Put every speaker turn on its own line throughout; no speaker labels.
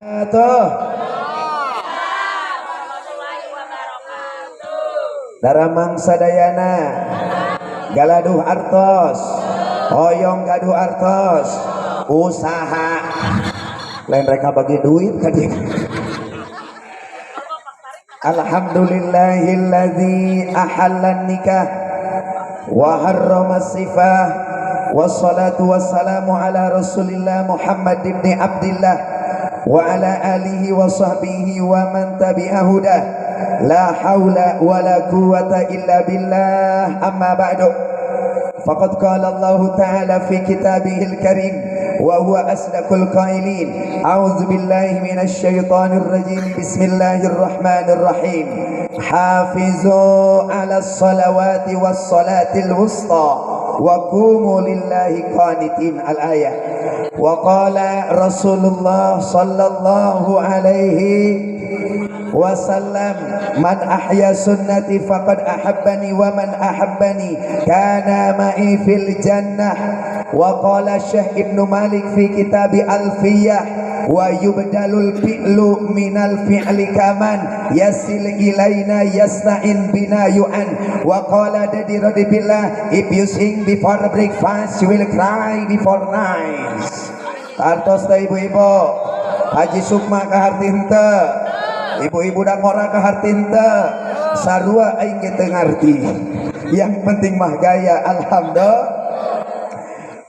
Wabarakatuh.
Warahmatullahi wabarakatuh.
Daramang sadayana galaduh artos, hoyong gaduh artos, usaha lain mereka bagi duit ka dia. Alhamdulillahilladzi ahallan nikah wa harrama sifah, wassalatu wassalamu ala Rasulillah Muhammad ibn Abdillah wa ala alihi wa sahbihi wa man tabi'a hudah. La haula wa la quwata illa billah. Amma ba'du. Faqad qala Allah ta'ala fi kitabihil karim wa huwa asdaqul qailin. A'udzu billahi minasy syaithanir rajim. Bismillahirrahmanirrahim. Hafizu 'alas salawati was salatil wusta wa qumu lillahi qanitin. Al-ayah. Wa qala Rasulullah sallallahu alaihi wasallam, man ahya sunnati faqad ahabbani wa man ahabbani kana ma'i fil jannah. Wa qala Syekh Ibnu Malik fi kitabi Alfiyah, wa yubdalul fi'lu minal fi'li kaman yasil ilaina yasta'in bina yu'an. Wa qala Dadi Radibillah, if you sing before breakfast you will cry before night. Kartos teh ibu-ibu Haji Sukma kaharti henteu, ibu-ibu dangora kaharti henteu, sarua aing ge teu ngarti, yang penting mah gaya. Alhamdulillah.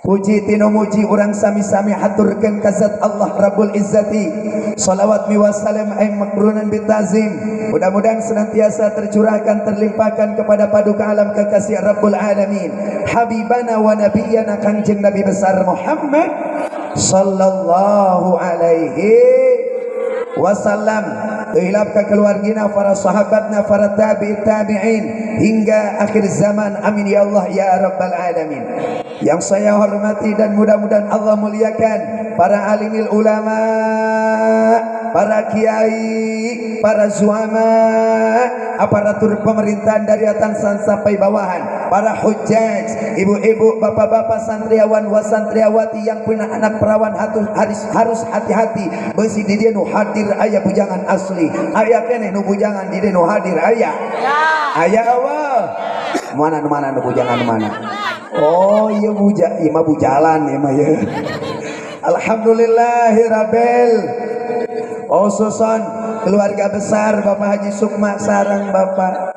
Puji tino muji urang sami-sami haturkeun ka zat Allah Rabbul Izzati. Salawat mi wassalam aing makrunan bitazim, mudah-mudahan senantiasa tercurahkan, terlimpahkan kepada paduka alam kekasih Rabbul Alamin, Habibana wa Nabiyana Kangjeng Nabi besar Muhammad sallallahu alaihi wasallam. Hilap ke keluargina, para sahabatna, para tabi tabi'in hingga akhir zaman. Amin ya Allah ya Rabbal Alamin. Yang saya hormati dan mudah-mudahan Allah muliakan para alimil ulama, para kiai, para zuama, aparatur pemerintahan dari atasan sampai bawahan, para hujjaj, ibu-ibu, bapak-bapak, santriawan wa santriawati yang punya anak perawan harus hati-hati. Besi di dia nu hadir aya bujangan asli, aya keneh nu bujangan di dia nu hadir aya. Aya awal. Mana nu, mana nu bujangan mana? Oh iya buja, iya mah bujalan iya mah ya. Alhamdulillahirabbil. Khususon keluarga besar Bapak Haji Sukma sarang Bapak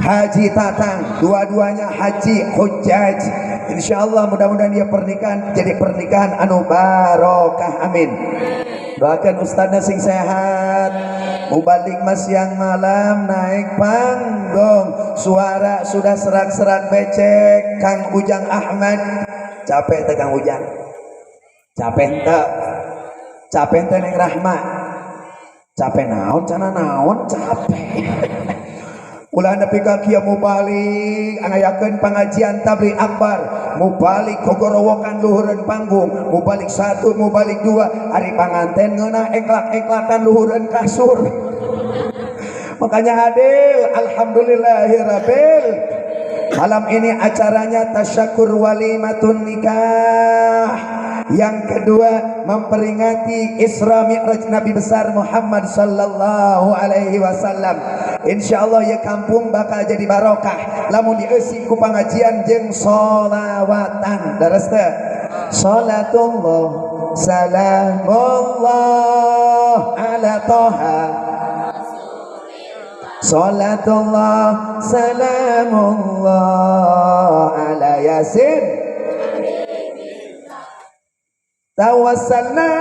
Haji Tatang, dua-duanya haji hujjaj. Insyaallah mudah-mudahan dia pernikahan jadi pernikahan anu barokah, amin. Doakan ustaznya sing sehat. Mubalik mas siang malam naik panggung, suara sudah serak-serak becek. Kang Ujang Ahmad capek teh Kang Ujang, capek ente, capek ente Neng Rahma, capek naon cana naon capek. Ulah nepi ka kieu mubalik ngayakeun pengajian tabligh akbar, mubalik gogorowokan luhureun panggung, mubalik satu, mubalik dua, ari panganten ngeunah eklak-eklakan luhureun kasur. Makanya adil, alhamdulillahirabbil. Malam ini acaranya tasyakur walimatun nikah. Yang kedua memperingati Isra Mi'raj Nabi besar Muhammad sallallahu alaihi wasallam. Insyaallah ya kampung bakal jadi barokah lamun dieusi ku pengajian jeung sholawatan. Daras teh? Salatullah salamullah ala Toha, salatullah salamullah ala Yasin, tawassalna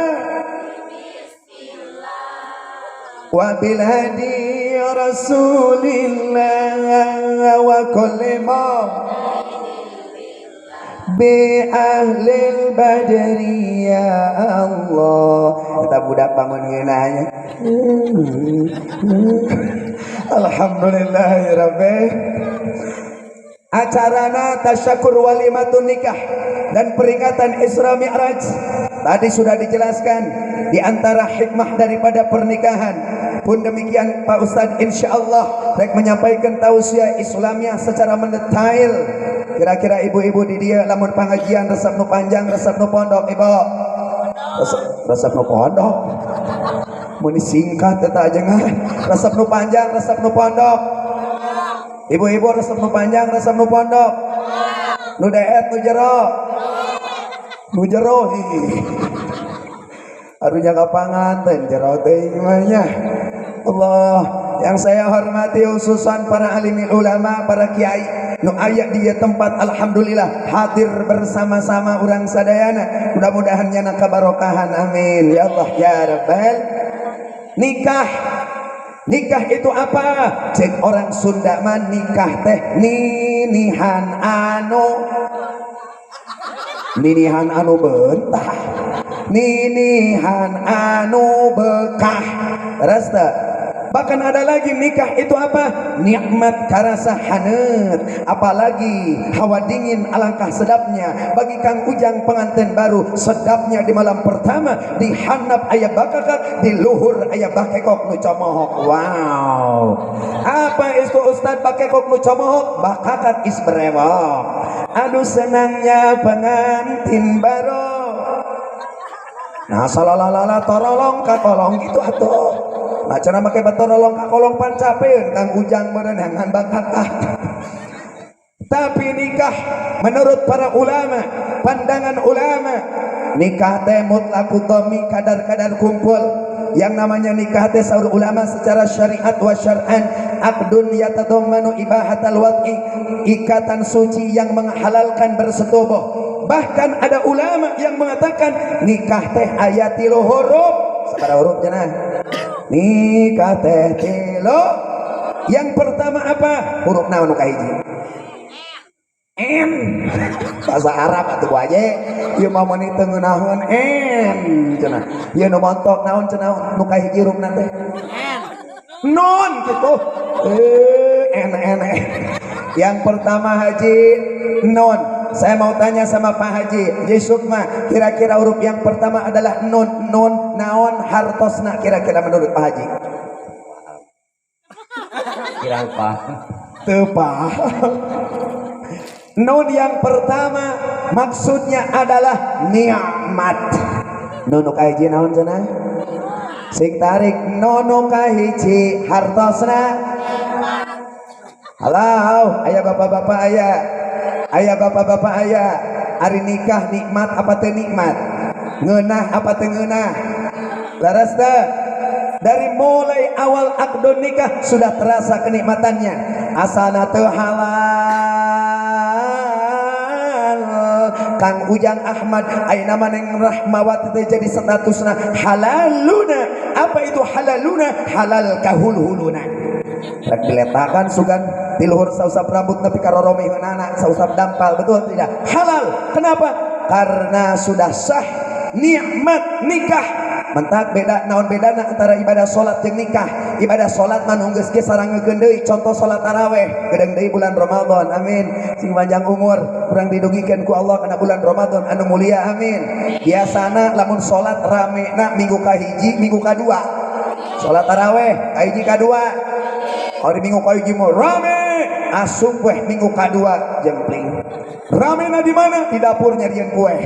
wa bil hadi Rasulillah wa kulli ma bi ahlil badri ya Allah. Kita budak bangun ngeunahnya. Alhamdulillahirabbil. Acarana tasyakur walimatun nikah dan peringatan Isra Mi'raj. Tadi sudah dijelaskan di antara hikmah daripada pernikahan. Pun demikian Pak Ustadz insyaallah rek menyampaikan tausiah Islamiyah secara mendetail. Kira-kira ibu-ibu di dia lamun pengajian resep nu panjang, resep nu pondok ibu? Resep nu pondok. Mun singkat eta ajengan. Resep nu panjang, resep nu pondok. Ibu-ibu resep nu panjang, resep nu pondok. Nu deet nu jero. Nu jero ih. Arunya ka panganten jero teh mah. Allah, yang saya hormati khususan para alim ulama, para kiai nu aya di tempat, alhamdulillah hadir bersama-sama urang sadayana, mudah-mudahan nyana kabarokahan, amin ya Allah ya rabbal. Nikah, nikah itu apa? Cek orang Sunda mah nikah teh ninihan anu, ninihan anu bentah, ninihan anu bekah. Rasta. Bahkan ada lagi nikah itu apa? Nikmat karasa haneut, apalagi hawa dingin alangkah sedapnya bagi Kang Ujang pengantin baru, sedapnya di malam pertama di handap aya bakakak, di luhur aya bakekok nu comohok. Wow. Apa itu Ustaz bakekok nu comohok? Bakakak is berewok. Aduh senangnya pengantin baru. Nah salalala torolong kakolong gitu atuh. Nah cara make batorolong kakolong pan capeun Kang Ujang merenangan bakakak. Tapi nikah menurut para ulama, pandangan ulama, nikah teh mutlaqud dhammi, kadar-kadar kumpul. Yang namanya nikah teh saur ulama secara syariat wa syar'an aqdun yatadammanu ibahatal wat'i, ikatan suci yang menghalalkan bersetubuh. Bahkan ada ulama yang mengatakan nikah teh aya tilu huruf. Sabaraha huruf cenah? Nikah teh tilu. Yang pertama apa? Huruf naon nu kahiji? N. Bahasa Arab atuh wae. Ieu mah meuni teu ngeunaheun N cenah. Ieu nu montok naon cenah nu kahiji hurufna teh? N. Nun gitu. N N. Yang pertama haji nun. Saya mau tanya sama Pak Haji, Haji Sukma, kira-kira huruf yang pertama adalah nun. Nun naon hartosna kira-kira menurut Pak Haji?
Kirang paham.
Teu paham. Nun yang pertama maksudnya adalah nikmat. Nun nu kahiji naon cenah? Sing tarik nun nu kahiji hartosna. Halo, aya bapak-bapak aya. Aya bapak-bapak aya. Ari nikah nikmat apa teu nikmat? Ngeunah apa teu ngeunah? Laras teu? Dari mulai awal akdun nikah sudah terasa kenikmatannya. Asana teu halal. Kang Ujang Ahmad ayeuna mah Neng Rahmawati teh jadi statusna halaluna. Apa itu halaluna? Halal kahul-huluna. Rek diletakan sugan di luhur sausap rambut nepi ka roromiheunana sausap dampal, betul tidak? Halal. Kenapa? Karena sudah sah nikmat nikah. Mentak beda naon bedana antara ibadah salat jeung nikah. Ibadah salat mah nu geus ge sarangekeun deui, contoh salat taraweh gedeung deui bulan Ramadan, amin. Sing panjang umur urang didugikeun ku Allah kana bulan Ramadan anu mulia, amin. Biasana lamun salat ramena minggu kahiji minggu kadua. Salat taraweh kahiji kadua. Hari minggu kahiji mah rame, asup weh minggu kadua jempling. Ramena di mana? Di dapur nyarian kue.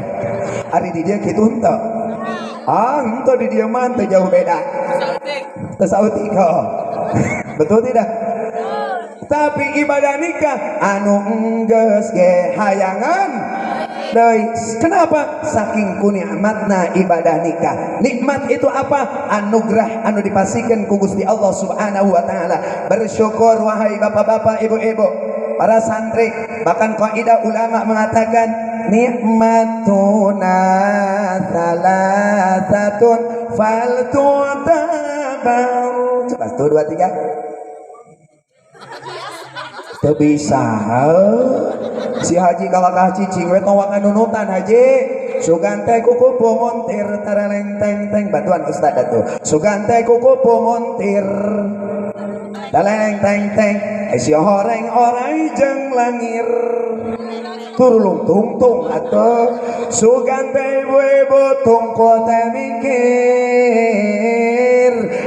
Ari di dia kitu henteu. Ah, henteu di dia mah teu jauh beda. Teu sautik kok. Betul tidak? Tapi ibadah nikah anu enggeus ge hayangan deui. Kenapa? Saking ku nikmatna ibadah nikah. Nikmat itu apa? Anugerah anu dipasikeun ku Gusti Allah Subhanahu wa taala. Bersyukur wahai bapak-bapak, ibu-ibu, para santri. Bahkan kaidah ulama mengatakan nikmatuna salasatun fal tutabar. Coba 1 2 3. Teu bisa. Si haji kalakah cicing we tong nunutan haji. Sugan teh kuku montir taraleng teng teng, bantuan ustaz atuh. Sugan teh kuku montir daleng teng teng, si horeng orai jeung langir turulung tungtung atuh. Sugan teh ibu-ibu tungku teh mikir,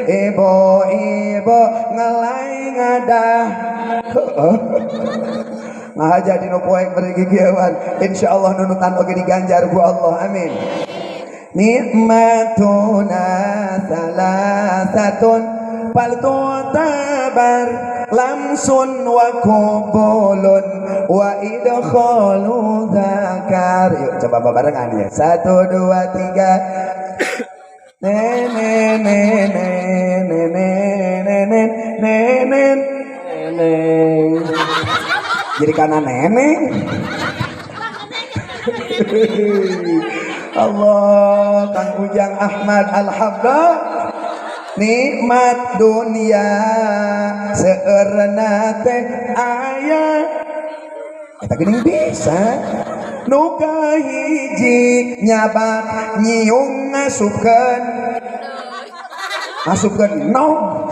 ibu-ibu ngelai ngadah. Ngahaja dinu poek beri gigieuan, insyaallah nunutan oge diganjar ku Allah, amin. Nikmatuna salasatun fal tu'tabar lamsun wa kubulun wa idkhalu zakar. Yuk coba barengan ya. 1 2 3. Ne ne ne ne ne ne ne ne ne
Neneng.
Jadi karena neneng. Allah, Kang Ujang Ahmad, alhamdulillah. Nikmat dunia seueurna teh aya. Eta geuning bisa. Nu kahiji nyabak nyiung ngasupkeun. Ngasupkeun naon?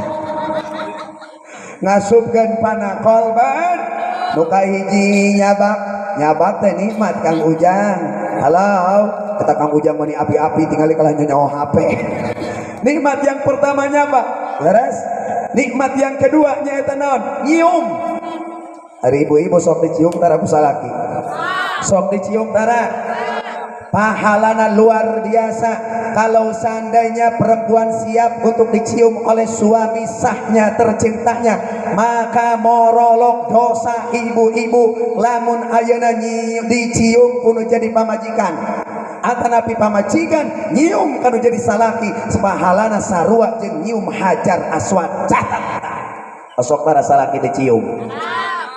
Ngasupkeun panakol ban. Nu kahiji nyabak, nyabak teh nikmat Kang Ujang. Halo, kata Kang Ujang mani api-api tinggali kalah nyawa HP. Nikmat yang pertama nyabak, leres. Nikmat yang kedua nyaeta naon? Nyium. Hari ibu-ibu sok dicium tara ku salaki. Sok dicium tara. Pahalana luar biasa. Kalau seandainya perempuan siap untuk dicium oleh suami sahnya tercintanya, maka morolok dosa ibu-ibu lamun ayeuna dicium kudu jadi pamajikan. Atanapi pamajikan nyium kanu jadi salaki, pahalana sarua jeung nyium hajar aswad. Catat. Osok tara salaki dicium.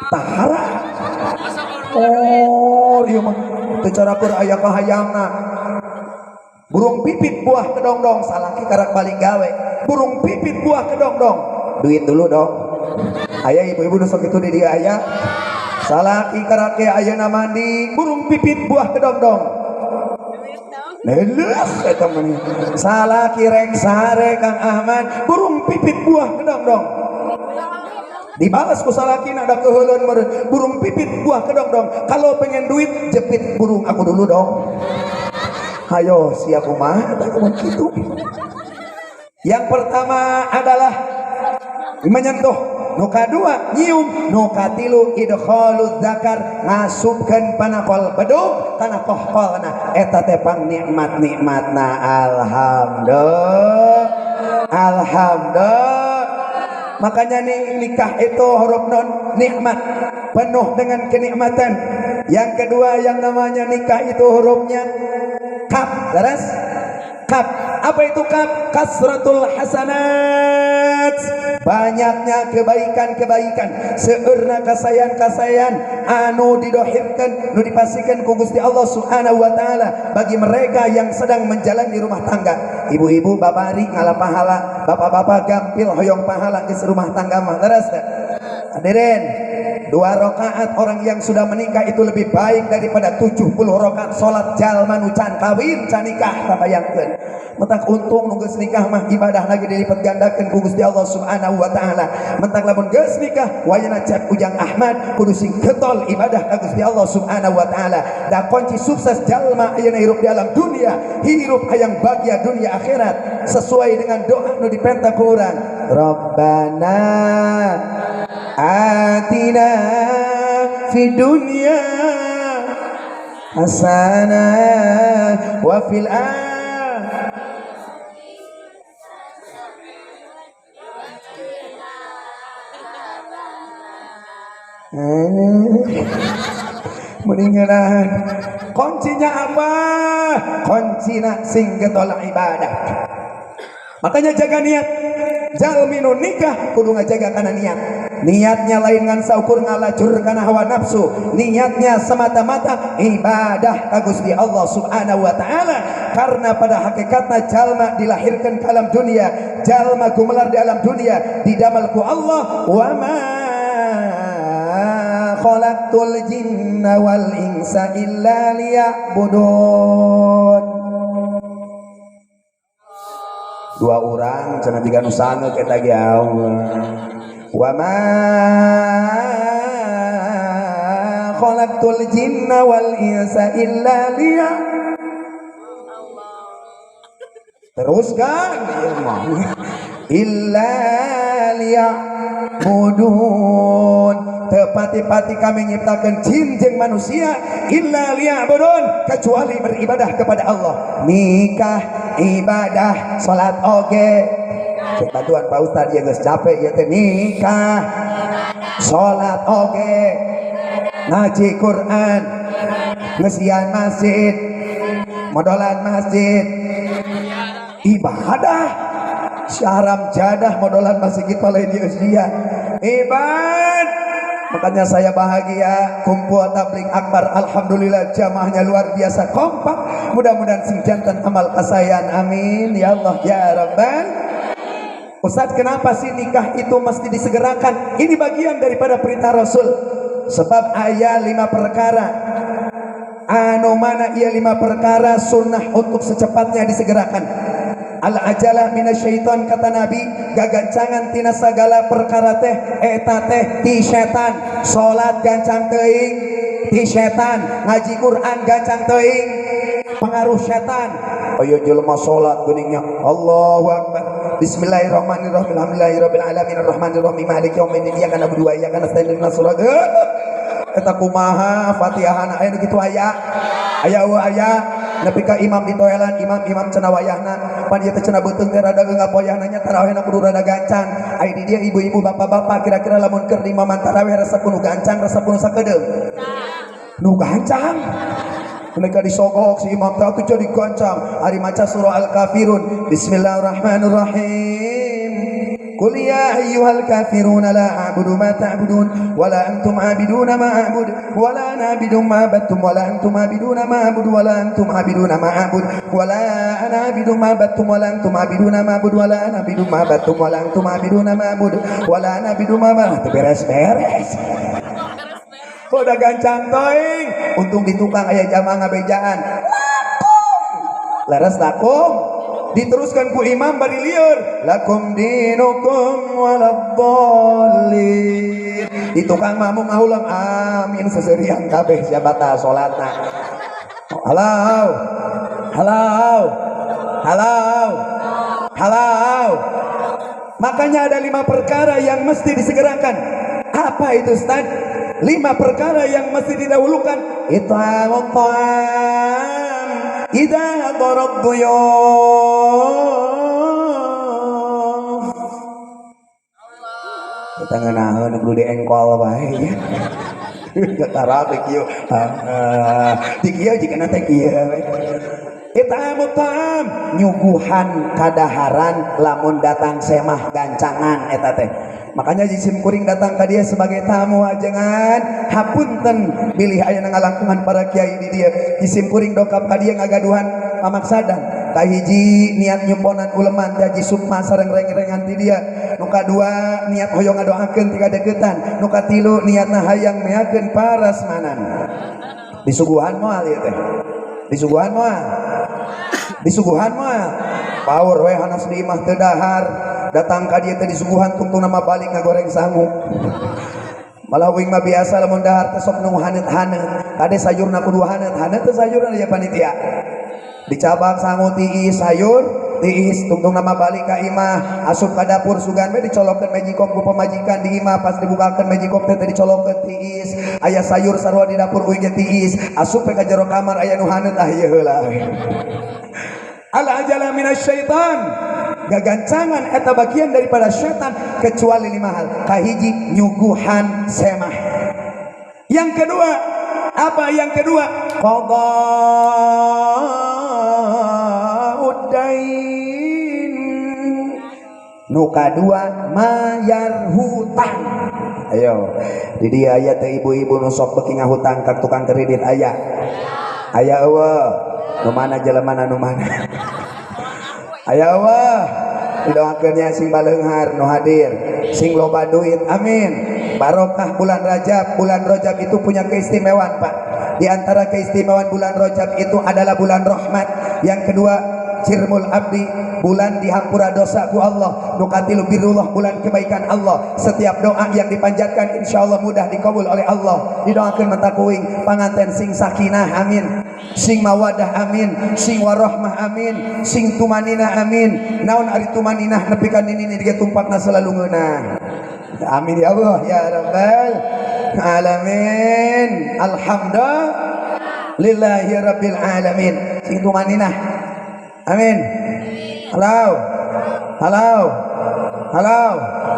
Tahara. Oh, ieu mah teu cara keur aya kahayangna. Burung pipit buah kedongdong, salaki karak balik gawe. Burung pipit buah kedongdong, duit dulu dong. Aya ibu-ibu nu sok kitu di dieu aya. Salaki karak ge ayeuna mandi, burung pipit buah kedongdong. Leuh eta mah. Salaki rek sare Kang Ahmad, burung pipit buah kedongdong. Dibalas ku salakina da keuheuleun meureun, burung pipit buah kedongdong. Kalau pengen duit jepit burung aku dulu dong. Hayo sia kumaha eta kumaha kitu. Yang pertama adalah menyentuh, nu kadua nyium, nu katilu idkhaluz zakar, ngasupkeun panakol bedug kana kohkolna. Eta teh pang nikmat-nikmatna. Alhamdulillah. Alhamdulillah. Makanya nih nikah itu huruf non nikmat, penuh dengan kenikmatan. Yang kedua yang namanya nikah itu hurufnya kaf, leres? Kaf. Apa itu kaf? Kasratul hasanat, banyaknya kebaikan-kebaikan, seueurna kasayan-kasayan anu didohirkeun, nu dipasihkeun ku Gusti Allah Subhanahu wa taala bagi mereka yang sedang menjalani rumah tangga. Ibu-ibu babari ngalah pahala, bapak-bapak gampil hoyong pahala geus rumah tangga mah, leres teh? Hadirin, 2 rakaat orang yang sudah menikah itu lebih baik daripada 70 rakaat salat jalma nu can kawin can nikah. Tabayangkeun. Mentak untung nu geus nikah mah ibadah lagi dilipat gandakeun ku Gusti Allah Subhanahu wa taala. Mentak lamun geus nikah wayana cek Ujang Ahmad kudu sing getol ibadah ka Gusti Allah Subhanahu wa taala. Da kunci sukses jalma ayeuna hirup di alam dunia, hirup hayang bahagia dunia akhirat sesuai dengan doa nu dipenta ku urang. Rabbana atina fid dunya hasanah wa fil akhirah. Meninggalan kuncinya apa? Kuncinya sing getol ibadah. Makanya jaga niat. Jalmi nu nikah kudu ngajaga kana niat. Niatnya lain ngan saukur ngalajur kana hawa nafsu. Niatnya semata-mata ibadah ka Gusti Allah Subhanahu wa taala. Karena pada hakikatna jalma dilahirkan ke alam dunia, jalma gumelar di alam dunia didamal ku Allah, wa ma khalaqtul jinna wal insa illa liya'budun. Dua orang cenah jiga nu sangeuk eta ge Allah. Wa ma khalaqtul jinna wal insa illa liya'budun. Teruskan ieu mah. Illa liya'budun. Teu Teu pati-pati kami nyiptakeun jin jeung manusia illa liya'budun, kecuali beribadah kepada Allah. Nikah ibadah, salat oge. Cek bantuan Pak Ustad ya, geus capek ya teh. Nikah, salat oge, ngaji Quran, ngesian masjid, modolan masjid ibadah. Syaram jadah modolan masjid lain di usia ibad. Makanya saya bahagia kumpul tabligh akbar, alhamdulillah jamaahnya luar biasa kompak. Mudah-mudahan sing janten amal kasayan, amin ya Allah ya Rabbal. Ustaz, kenapa sih nikah itu mesti disegerakan? Ini bagian daripada perintah Rasul. Sebab ayat lima perkara. Anu mana ia lima perkara sunnah untuk secepatnya disegerakan. Al ajalah minasyaiton, kata Nabi, gagancangan tina segala perkara teh eta teh ti setan. Salat gancang teuing ti setan, ngaji Quran gancang teuing pengaruh setan. Ayo jelema salat geuningnya Allahu akbar. Bismillahirrahmanirrahim. Alhamdulillahirabbil alamin arrahmanirrahim maliki yaumiddin iyyaka na'budu wa iyyaka nasta'in ihdinas siratal. Eta kumaha Fatihahna aya nu kitu aya? Aya eueuh aya? Nepi ka imam ditoelan, imam-imam cenah wayahna pan ieu teh cenah beuteung teh rada geungap, wayahna nya tarawehna kudu rada gancang. Ai di dieu ibu-ibu, bapak-bapak, kira-kira lamun keur di imaman taraweh resep nu gancang, resep nu sakedeung? Nu gancang. Mereka disogok si imam teh atuh jadi gancang. Ari maca surah Al-Kafirun. Bismillahirrahmanirrahim. Qul ya ayyuhal kafiruna la a'budu ma ta'budun wa la antum 'abiduna ma a'bud wa la ana 'abidun ma 'abadtum wa la antum 'abiduna ma a'budu wa la antum 'abiduna ma a'bud wa la ana 'abidun ma 'abadtum wa la antum 'abiduna ma a'bud wa la ana 'abidun ma 'abadtum wa la antum 'abiduna ma a'bud wa la ana 'abidun ma 'abadtum. Beres-beres. Udah gancang toing. Untung di tukang aya jamaah ngabejaan. Lakum. Laras lakum. Diteruskan ku imam bari lieur. Lakum dinukum waladdallin. Di tukang makmum ngahuleng amin seserian kabeh sia batal salatna. Halo. Halo. Halo. Halo. Makanya ada lima perkara yang mesti disegerakan. Apa itu, Ustaz? Lima perkara yang mesti didahulukan. It'amut ta'am idza hadarat dhuyuf. Kita ngeunaheun kudu diengkol bae ya. Ketara teh kieu. Di kieu jika teh kieu. It'amut ta'am, nyuguhan kadaharan lamun datang semah gancangan eta teh. Makanya jisim kuring datang ka dia sebagai tamu ajengan, hapunten bilih aya ngalangkungan para kiai di dia. Jisim kuring dongkap ka dia ngagaduhan pamaksadan. Kahiji niat nyumponan uleman teh Haji Sukma sareng reng-rengan ti dia. Nu kadua niat hoyong ngadoakeun ti kadeukeutan. Nu katilu niatna hayang meakeun parasmanan. Disuguhan moal ieu teh? Disuguhan moal? Disuguhan moal? Paur we hanas di imah teu dahar, datang ka dieu teh disuguhan, tungtung nama balik ngagoreng sangu. Malah uing mah biasa lamun dahar teh sok nu haneut-haneut. Kade sayurna kudu haneut, haneut teh sayurna ya panitia. Dicabak sangu tiis, sayur tiis, tungtung nama balik ka imah, asup ka dapur sugan we dicolokeun magicom ku pamajikan di imah. Pas dibukakeun magicom teh dicolokeun tiis, aya sayur sarua di dapur uing ge tiis. Asup we ka jero kamar aya nu haneut, ah ieu heula. Al ajala minasyaitan, gagancangan eta bagian daripada syaitan, kecuali lima hal. Kahiji nyuguhan semah. Yang kedua apa? Yang kedua qada'ud dain. Nu kadua mayar hutang. Ayo di dia aya teh ibu-ibu nu sok beuki ngahutang ka tukang kredit? Aya? Aya eueuh? Nu mana jelema, nu mana? Aya eueuh? Didoakeun nya sing baleunghar nu hadir, sing loba duit, amin. Barokah bulan Rajab. Bulan Rajab itu punya keistimewaan, Pak. Di antara keistimewaan bulan Rajab itu adalah bulan rahmat. Yang kedua jirmul abdi, bulan dihampura dosa ku Allah. Nu katilu birrullah, bulan kebaikan Allah. Setiap doa yang dipanjatkan insyaallah mudah dikabul oleh Allah. Didoakeun mata kuing panganten sing sakinah, amin, sing mawadah, amin, sing warohmah, amin, sing tumaninah, amin. Naon ari tumaninah? Nepi ka nini ge tumpakna selalu ngeunah, amin ya Allah ya rabbal. alamin. Alhamdulillahi rabbil alamin. Sing tumaninah. Amin. Halo. Halo. Halo.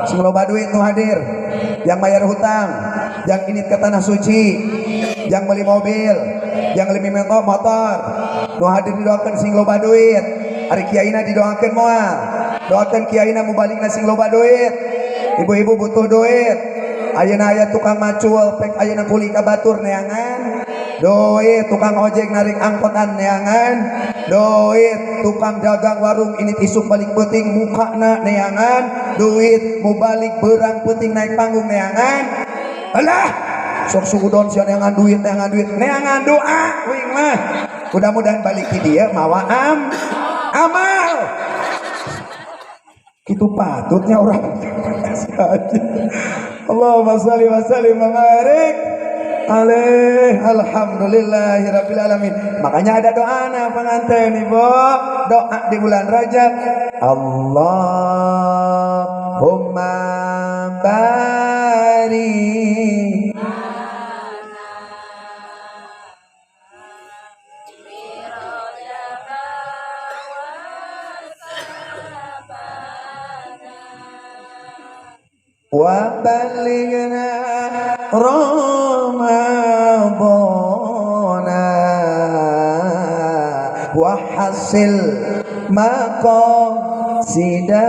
Sing loba duit nu hadir. Yang bayar hutang, yang init ke tanah suci, yang beli mobil, yang beli motor. Nu hadir didoakan sing loba duit. Ari kiaina didoakan moal. Doakan kiaina mubalikna sing loba duit. Ibu-ibu butuh duit. Ayeuna aya tukang macul, pek ayeuna kuli ka batur neangan duit, tukang ojek narik angkotan neangan duit, tukang dagang warung ini isuk balik peuting mukana neangan duit, mubalik berang peuting naik panggung neangan. Alah, sok sugudon sia neangan duit, neangan duit, neangan doa wing mah. Mudah-mudahan balik ki dieu mawa amal. Kitu patutnya orang. Allahumma shalli wa sallim wa barik alaih. Alhamdulillahirabbil alamin. Makanya ada doa na pengantin ibu, doa di bulan Rajab. Allahumma barik wa balighna Ramadana wa hasil maqasidana.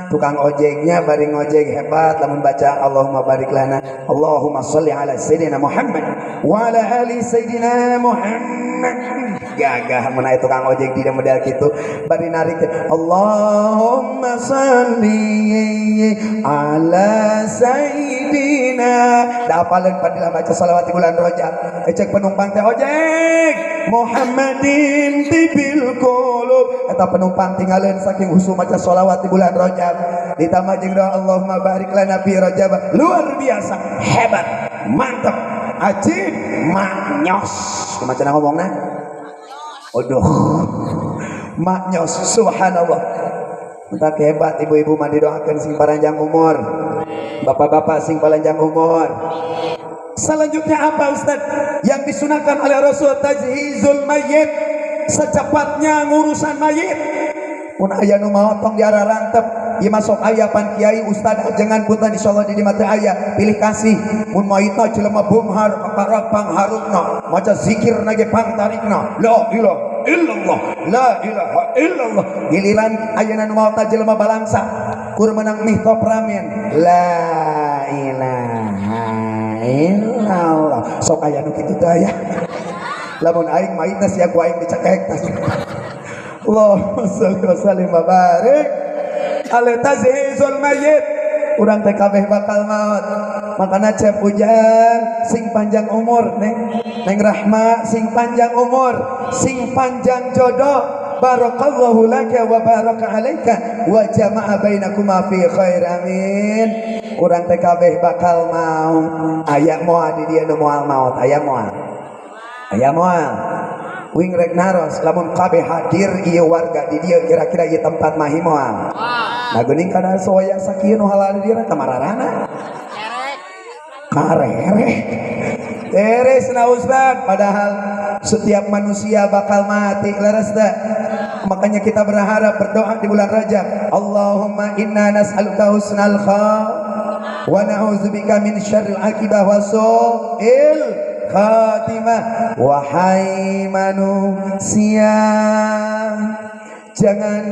Tukang ojeknya bari ngojek hebat lamun baca Allahumma barik lana, Allahumma sholli ala sayyidina Muhammad wa ala ali sayyidina Muhammad. Gagah mun aya tukang ojek di model kitu bari narik Allahumma sholli ala sayyidina. Da apaleun padilah baca selawat di bulan Rajab. Cek penumpang teh ojek Muhammadin tibil qulub. Eta penumpang tinggalin saking husu maca selawat di bulan Rajab. Ditambah jeung doa Allahumma barik lana fi Rajab. Luar biasa, hebat, mantap, ajib, maknyos. Kumaha cenah ngomongna? Aduh, maknyos, subhanallah. Entak hebat ibu-ibu mah didoakeun sing panjang umur, bapak-bapak sing panjang umur. Selanjutnya apa Ustaz? Yang disunahkan oleh Rasul tajhizul mayyit, secepatnya ngurusan mayit. Mun aya nu maot tong diararantep, ieu masuk aya pan kiai ustad ajengan punten insyaallah di mata aya pilih kasih. Mun maitna jelema beunghar parak pangharupna, maca zikir na ge pangtarikna. La ilaha illallah, la ilaha illallah. Giliran ayeuna nu maot jelema balangsa kur menang mie top ramen. La ilaha illallah. Sok aya nu kitu teh aya. Lamun aing maitna sia ku aing dicekek tas. Allahumma sholli wa sallim wa barik ala tazhizul mayyit. Urang teh kabeh bakal maot. Makana cep ujang sing panjang umur, Neng. Neng Rahma sing panjang umur, sing panjang jodoh. Barakallahu laka wa baraka alaika wa jama'a bainakuma fi khair. Amin. Urang teh kabeh bakal maot. Aya moal di dieu nu moal maot, aya moal. Aya moal. Wing rek naros lamun kabeh hadir ieu warga di dieu kira-kira ieu tempat mahi moal. Nah geuning kana soya sakieu nu halal di dieu kamararana. Karere. Teres na Ustaz, padahal setiap manusia bakal mati leres teh. Makanya kita berharap berdoa di bulan Rajab, Allahumma inna nas'aluka husnal khatimah wa na'udzubika min syarril akibah wa su'il khatimah. Wahai manusia, jangan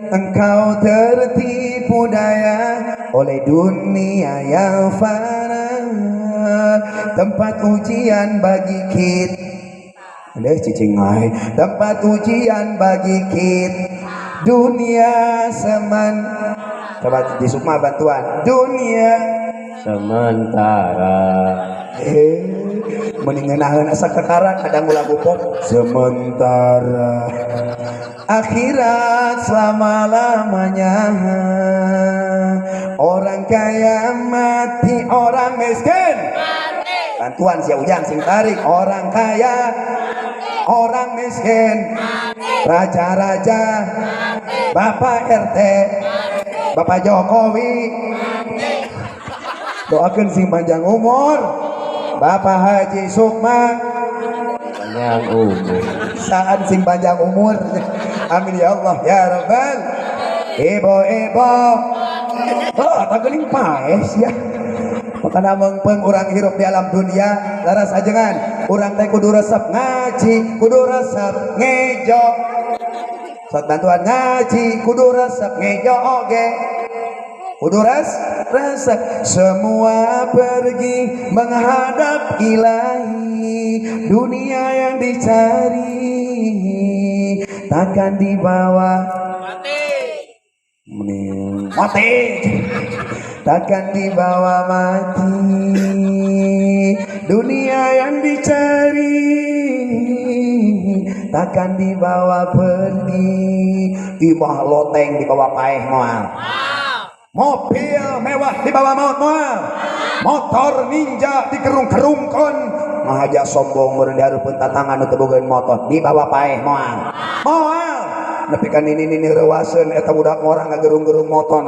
engkau tertipu daya oleh dunia yang fana, tempat ujian bagi kita. Cicing ai, tempat ujian bagi kita dunia semen. Coba di Sukma bantuan dunia
sementara.
Mendingan asa kekara kadang lagu pop sementara, akhirat selama-lamanya. Orang kaya mati, orang miskin mati. Bantuan si Ujang sing tarik. Orang kaya mati, orang miskin mati, raja-raja mati, Bapak RT mati, Bapak Jokowi mati. Doakeun sing panjang umur. Bapak Haji Sukma
panjang umur.
Saan sing panjang umur. Amin ya Allah ya Rabbal. Ibu-ibu. Oh, tak geuning paes ya. Makana meungpeung urang hirup di alam dunia, laras ajengan. Urang teh kudu resep ngaji, kudu resep ngejo. Sok bantuan ngaji, kudu resep ngejo oge. Kudu resep. Semua pergi menghadap ilahi, dunia yang dicari takkan dibawa
mati.
Mati. Takkan dibawa mati. Dunia yang dicari takkan dibawa pergi. Imah loteng dibawa paeh moal. Mobil mewah dibawa maut moal. Motor ninja digerung-gerungkeun. Ngahaja sombong meureun dihareupeun tatangan nu teu bogaeun motor dibawa paeh moal. Moal. Nepi ka nini-nini reuaseun eta budak ngora ngagerung-gerung motor.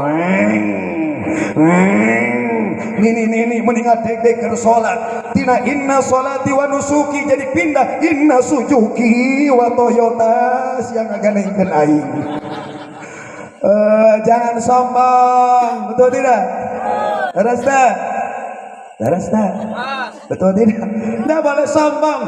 Nini-nini mendingan deg-deg keur salat. Tina inna salati wa nusuki jadi pindah inna sujuki wa Toyota siang ngaganengkeun aing. Jangan sombong, betul tidak? Leres tak? Leres tak? Betul tidak? Tidak boleh sombong.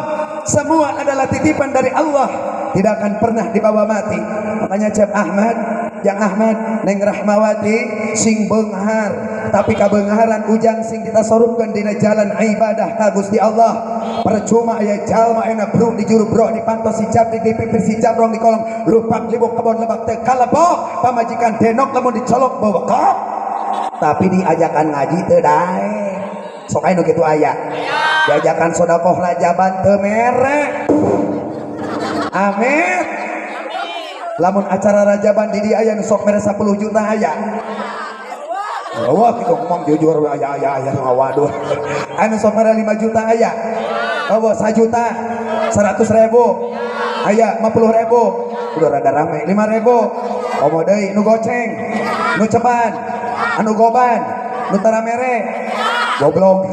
Semua adalah titipan dari Allah, tidak akan pernah dibawa mati. Makanya Cep Ahmad, yang Ahmad, Neng Rahmawati, sing beunghar, tapi kabeungharan ujang sing ditasorupkeun dina jalan ibadah ka Gusti Allah. Percuma aya jalma enak bro di juru bro di pantos si caprik di pipir si cabrong di kolong lupak libuk kebon lebak teu kalebok pamajikan denok lamun dicolok bewekok tapi diajakan ngaji teu daek. Sok aya nu kitu aya. Diajakan sedekah rajaban teu mere. Amin. Lamun acara rajaban di dieu aya nu sok mere 10 juta aya. Wah, kita ngomong jujur aya aya aya ngawaduh. Anu sok mere 5 juta aya. Oh, 1 juta, 100 ribu, aya 50 ribu, udah rada rame, 5 ribu, komo deui nu goceng, nu ceban, anu goban, nu tara mere, goblok.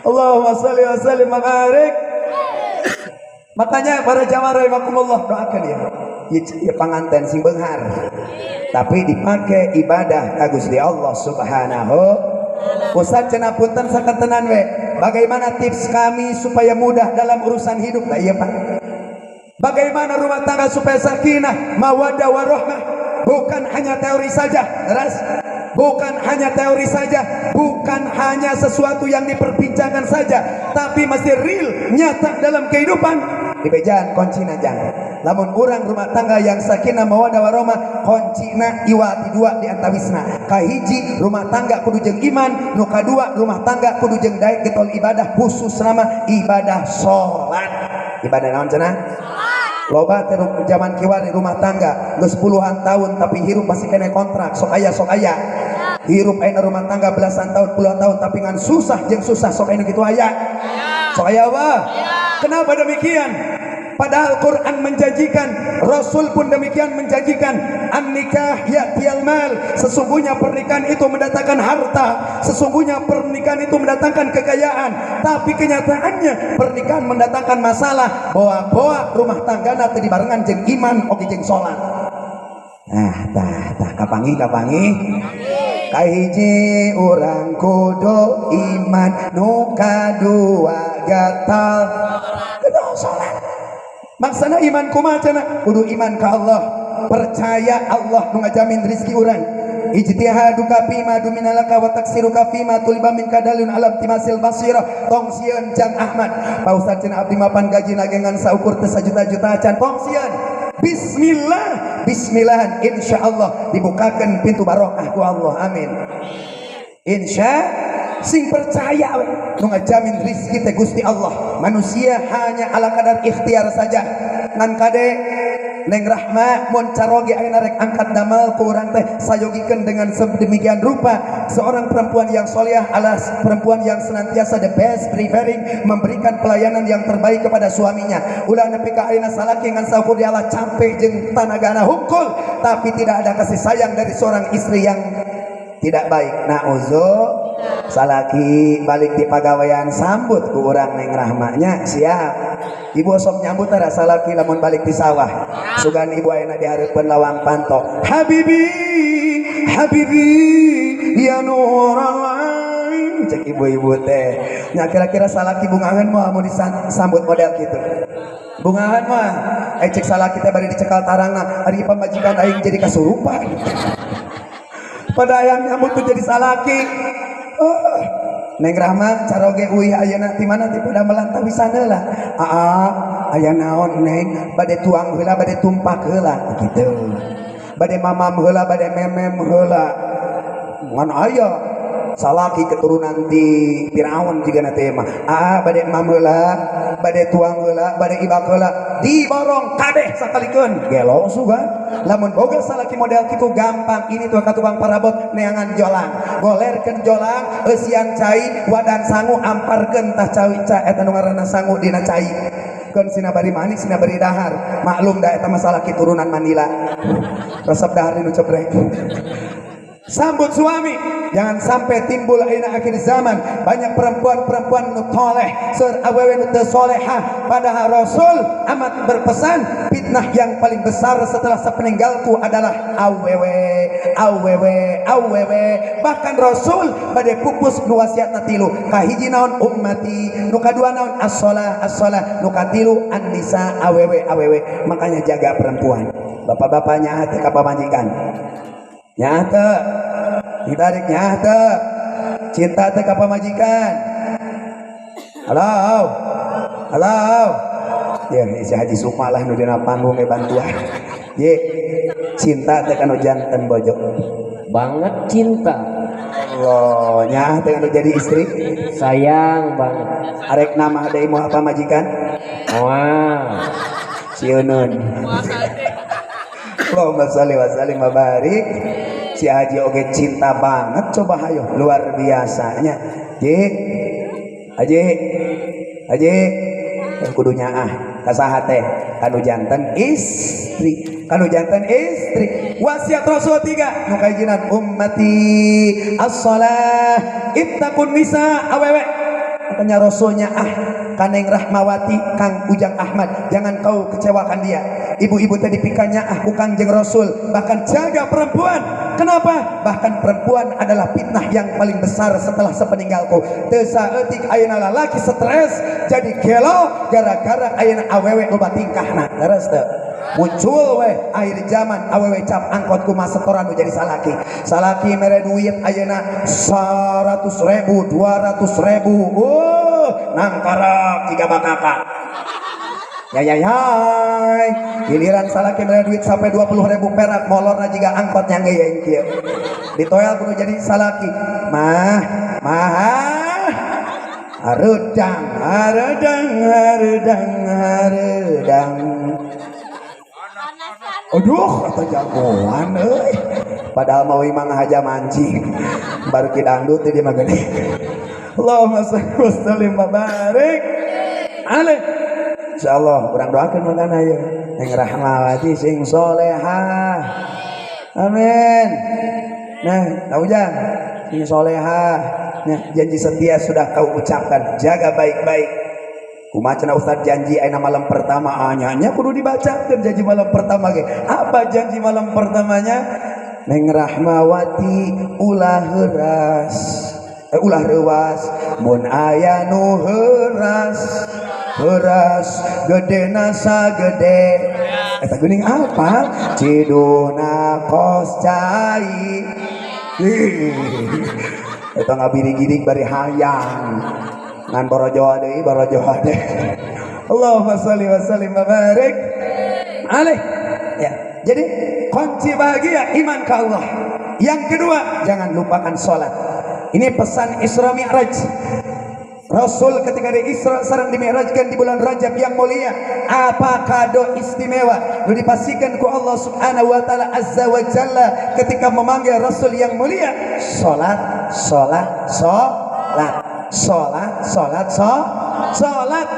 Allahumma sholli wa sallim wa barik. Makanya para jamaah rahimakumullah doakan ya. Ya panganten sing beunghar. Tapi dipakai ibadah ka Gusti Allah Subhanahu. Ustaz cenah punten sakantenan we. Bagaimana tips kami supaya mudah dalam urusan hidup? Nah, iya Pak. Bagaimana rumah tangga supaya sakinah, mawaddah warahmah? Bukan hanya teori saja, ras. Bukan hanya teori saja, bukan hanya sesuatu yang diperbincangkan saja, tapi masih real, nyata dalam kehidupan. Dibejaan kuncina jang. Lamun urang rumah tangga yang sakinah mawaddah warahmah, kuncina iwati dua di antawisna. Kahiji rumah tangga kudu jeung iman, nu kadua rumah tangga kudu jeung daek getol ibadah khusus nama ibadah salat. Ibadah naon cenah? Loba teh zaman kiwari rumah tangga geus puluhan tahun tapi hirup masih kena kontrak, sok aya sok aya. Hirup ayeuna rumah tangga belasan tahun puluhan tahun tapi ngan susah jeung susah sok aya nu kitu aya. Sok aya apa? Kenapa demikian? Padahal Quran menjanjikan, Rasul pun demikian menjanjikan, an-nikah ya'tiyal mal, sesungguhnya pernikahan itu mendatangkan harta, sesungguhnya pernikahan itu mendatangkan kekayaan. Tapi kenyataannya pernikahan mendatangkan masalah, bawa-bawa rumah tangga teu dibarengan jeung iman oge jeung salat. Nah, tah tah kapanggih kapanggih. Kahiji urang kudu iman, nu kadua gatal kudu salat. Maksana iman kumaha cenah? Kudu iman ka Allah, percaya Allah nu ngajamin rezeki urang. Ijtihaduka fima duminalaka wa taksiruka fima tuliba minka dalun alam timasil basirah. Tong sieun Jang Ahmad. Pak Ustaz cenah abdi mapan gaji nagengan saukur teu sajuta-juta acan. Tong sieun. Bismillah, bismillahan insyaallah dibukakan pintu barokah ku Allah. Amin. Insya sing percaya we nu ngajamin rezeki teh Gusti Allah. Manusia hanya ala kadar ikhtiar saja. Ngan kade Neng Rahma mun caroge ayeuna rek angkat damal ku urang teh sayogikeun dengan sedemikian rupa. Seorang perempuan yang solehah alas perempuan yang senantiasa the best preferring memberikan pelayanan yang terbaik kepada suaminya. Ulah nepi ka ayeuna salaki ngan saukur di Allah capek jeung tanagana hungkul, tapi tidak ada kasih sayang dari seorang istri yang Tidak baik. Nauzu, salaki balik di pagawean sambut ku urang Neng Rahmanya, siap. Ibu sok nyambut tara salaki lamun balik di sawah? Sugan ibu ayeuna di hareupeun lawang panto. Habibi, habibi, ya nural ain, cek ibu-ibu teh. Nya kira-kira salaki bungahan moal mun disambut model kitu? Bungahan mah. Eh, cek salaki teh bari dicekal tarangna, ari pamajikan aing jadi kasurupan. Pada ayam nyambut tuh jadi salaki. Oh, Neng Rahma caroge uih ayeuna ti mana, ti padamelan tawisan heula. Aa, aya naon, Neng? Bade tuang heula, bade tumpak heula gitu. Bade mamam heula, bade memem heula. Ngan aya salaki keturunan di Firaun juga na mah. Aa, bade mam heula, bade tuang heula, bade ibak heula, diborong kabeh sakalikeun. Gelo sugan. Lamun boga salaki model kitu gampang, ini tuh ka tukang parabot neangan jolang. Golerkeun jolang, eusian cai, wadan sangu amparkeun tah cai ca eta nu ngaranna sangu dina cai. Keun sina bari manis, sina bari dahar. Maklum da eta masalah keturunan Manila. Resep dahar nu cebrek. Sambut suami, jangan sampai timbul ayeuna akhir zaman banyak perempuan-perempuan nu toleh, seur awewe nu teu solehah. Padahal Rasul amat berpesan, fitnah yang paling besar setelah sepeninggalku adalah awewe, awewe, awewe. Bahkan Rasul bade pupus nu wasiatna tilu. Kahiji naon? Ummati. Nu kadua naon? As-shalah, as-shalah. Nu katilu an-nisa, awewe, awewe. Makanya jaga perempuan. Bapak-bapaknya hati ka pamajikan? Nyata ditarik, nyata cinta teh ka pamajikan? Halo, halo ya, si Haji Sukma lah nu dina panggung ge bantuan ye. Cinta teh kanu janten bojo?
Banget cinta.
Allah, nyaah teh kanu jadi istri?
Sayang banget.
Arek nama deui moal pamajikan?
Wah.
Sieuneun. Allahumma sholli wa sallim wa barik. Si Haji oge cinta banget, coba hayo, luar biasanya. Ji, Haji, Haji, kudu nyaah ka saha teh? Kanu janten istri, kanu janten istri. Wasiat Rasul tiga, nu kahijinan ummati, as-shalah, ittaqun nisa, awewe. Makanya Rasulnya ah Kaneng Rahmawati, Kang Ujang Ahmad, jangan kau kecewakan dia. Ibu-ibu tadi pikanya ah ku Kangjeng Rasul, bahkan jaga perempuan. Kenapa? Bahkan perempuan adalah fitnah yang paling besar setelah sepeninggalku. Teu saeutik ayeuna lalaki stres jadi gelo gara-gara ayeuna awewe loba tingkahna. Leres teu? Muncul weh akhir zaman awewe cap angkot ku setoran nu jadi salaki. Salaki mere duit ayeuna 100 ribu, 200 ribu, nangkarak tiga bakaka ya ya ya. Giliran salaki mere duit sampai 20 ribu perak, molorna jiga angkot yang ngeyeng kieu. Ditoel kudu jadi salaki mah mah hareudang, hareudang, hareudang, hareudang. Aduh, atau jagoan euy. Padahal mau imang haja mancing. Baru ki dangdut dia mah gede. Allahumma sholli wa sallim wa barik alaih. Insyaallah urang doakeun makana ieu. Neng Rahmawati sing solehah. Amin. Nah, tahu jang sing solehah. Nah, janji setia sudah kau ucapkan, jaga baik-baik. Kumaha cenah Ustaz janji ayeuna malam pertama? Anya kudu dibacakeun janji malam pertama ge. Apa janji malam pertamanya? Neng Rahmawati ulah heuras. Eh, ulah reuwas mun aya nu heuras. Heuras gedena sagede. Eta geuning apa? Ciduna kos cai. Eta ngabiri-girig bari hayang. Ngan borojo deui, borojo deui. Allahumma sholli wa sallim wa barik alaih. Ya. Jadi kunci bahagia iman ke Allah. Yang kedua, jangan lupakan sholat. Ini pesan Isra Mi'raj. Rasul ketika di Isra sareng dimi'rajkan di bulan Rajab yang mulia, apa kado istimewa nu dipastikan ku Allah Subhanahu wa taala azza wa jalla ketika memanggil Rasul yang mulia? Salat, salat, salat, salat, salat, salat.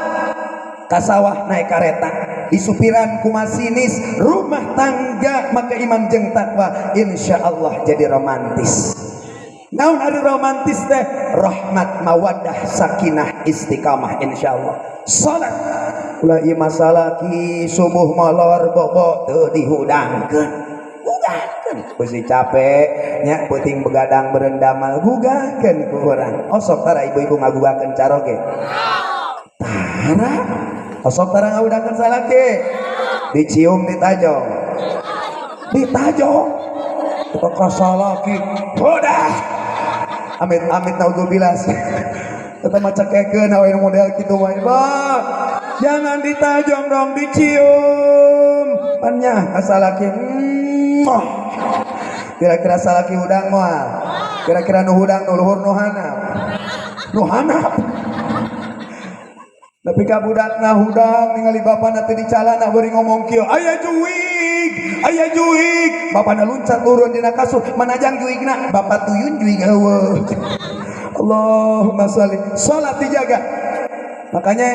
Ka sawah naik kareta disupiran ku masinis. Rumah tangga maka iman jeng takwa insya Allah jadi romantis. Naon ari romantis teh? Rahmat, mawaddah, sakinah, istiqamah insyaallah. Salat ulah ieu masalah ki subuh molor bobo teu dihudangkeun. Gugahkeun beusi capek nya peuting begadang berendamal gugahkeun ku urang. Osok tara ibu-ibu ngagugahkeun caroge? Tara. Osok tara ngahudangkeun salaki? Dicium ditajong. Ditajong. Ka salaki. Udah. Amit-amit naudzubillah. Eta mah cekekeun awe model kitu mah. Bah, jangan ditajong dong, dicium. Pan nya ka salaki. Kira-kira salaki hudang moal? Kira-kira nu hudang nu luhur nu handap? Nu handap. Tapi ka budakna hudang ningali bapana teu dicalana beuring ngomong kieu, "Aya juwig, aya juwig." Bapana luncat turun dina kasur, manajang juwigna, bapak tuyun juwig eueuh. Allahumma sholli. Salat dijaga. Makanya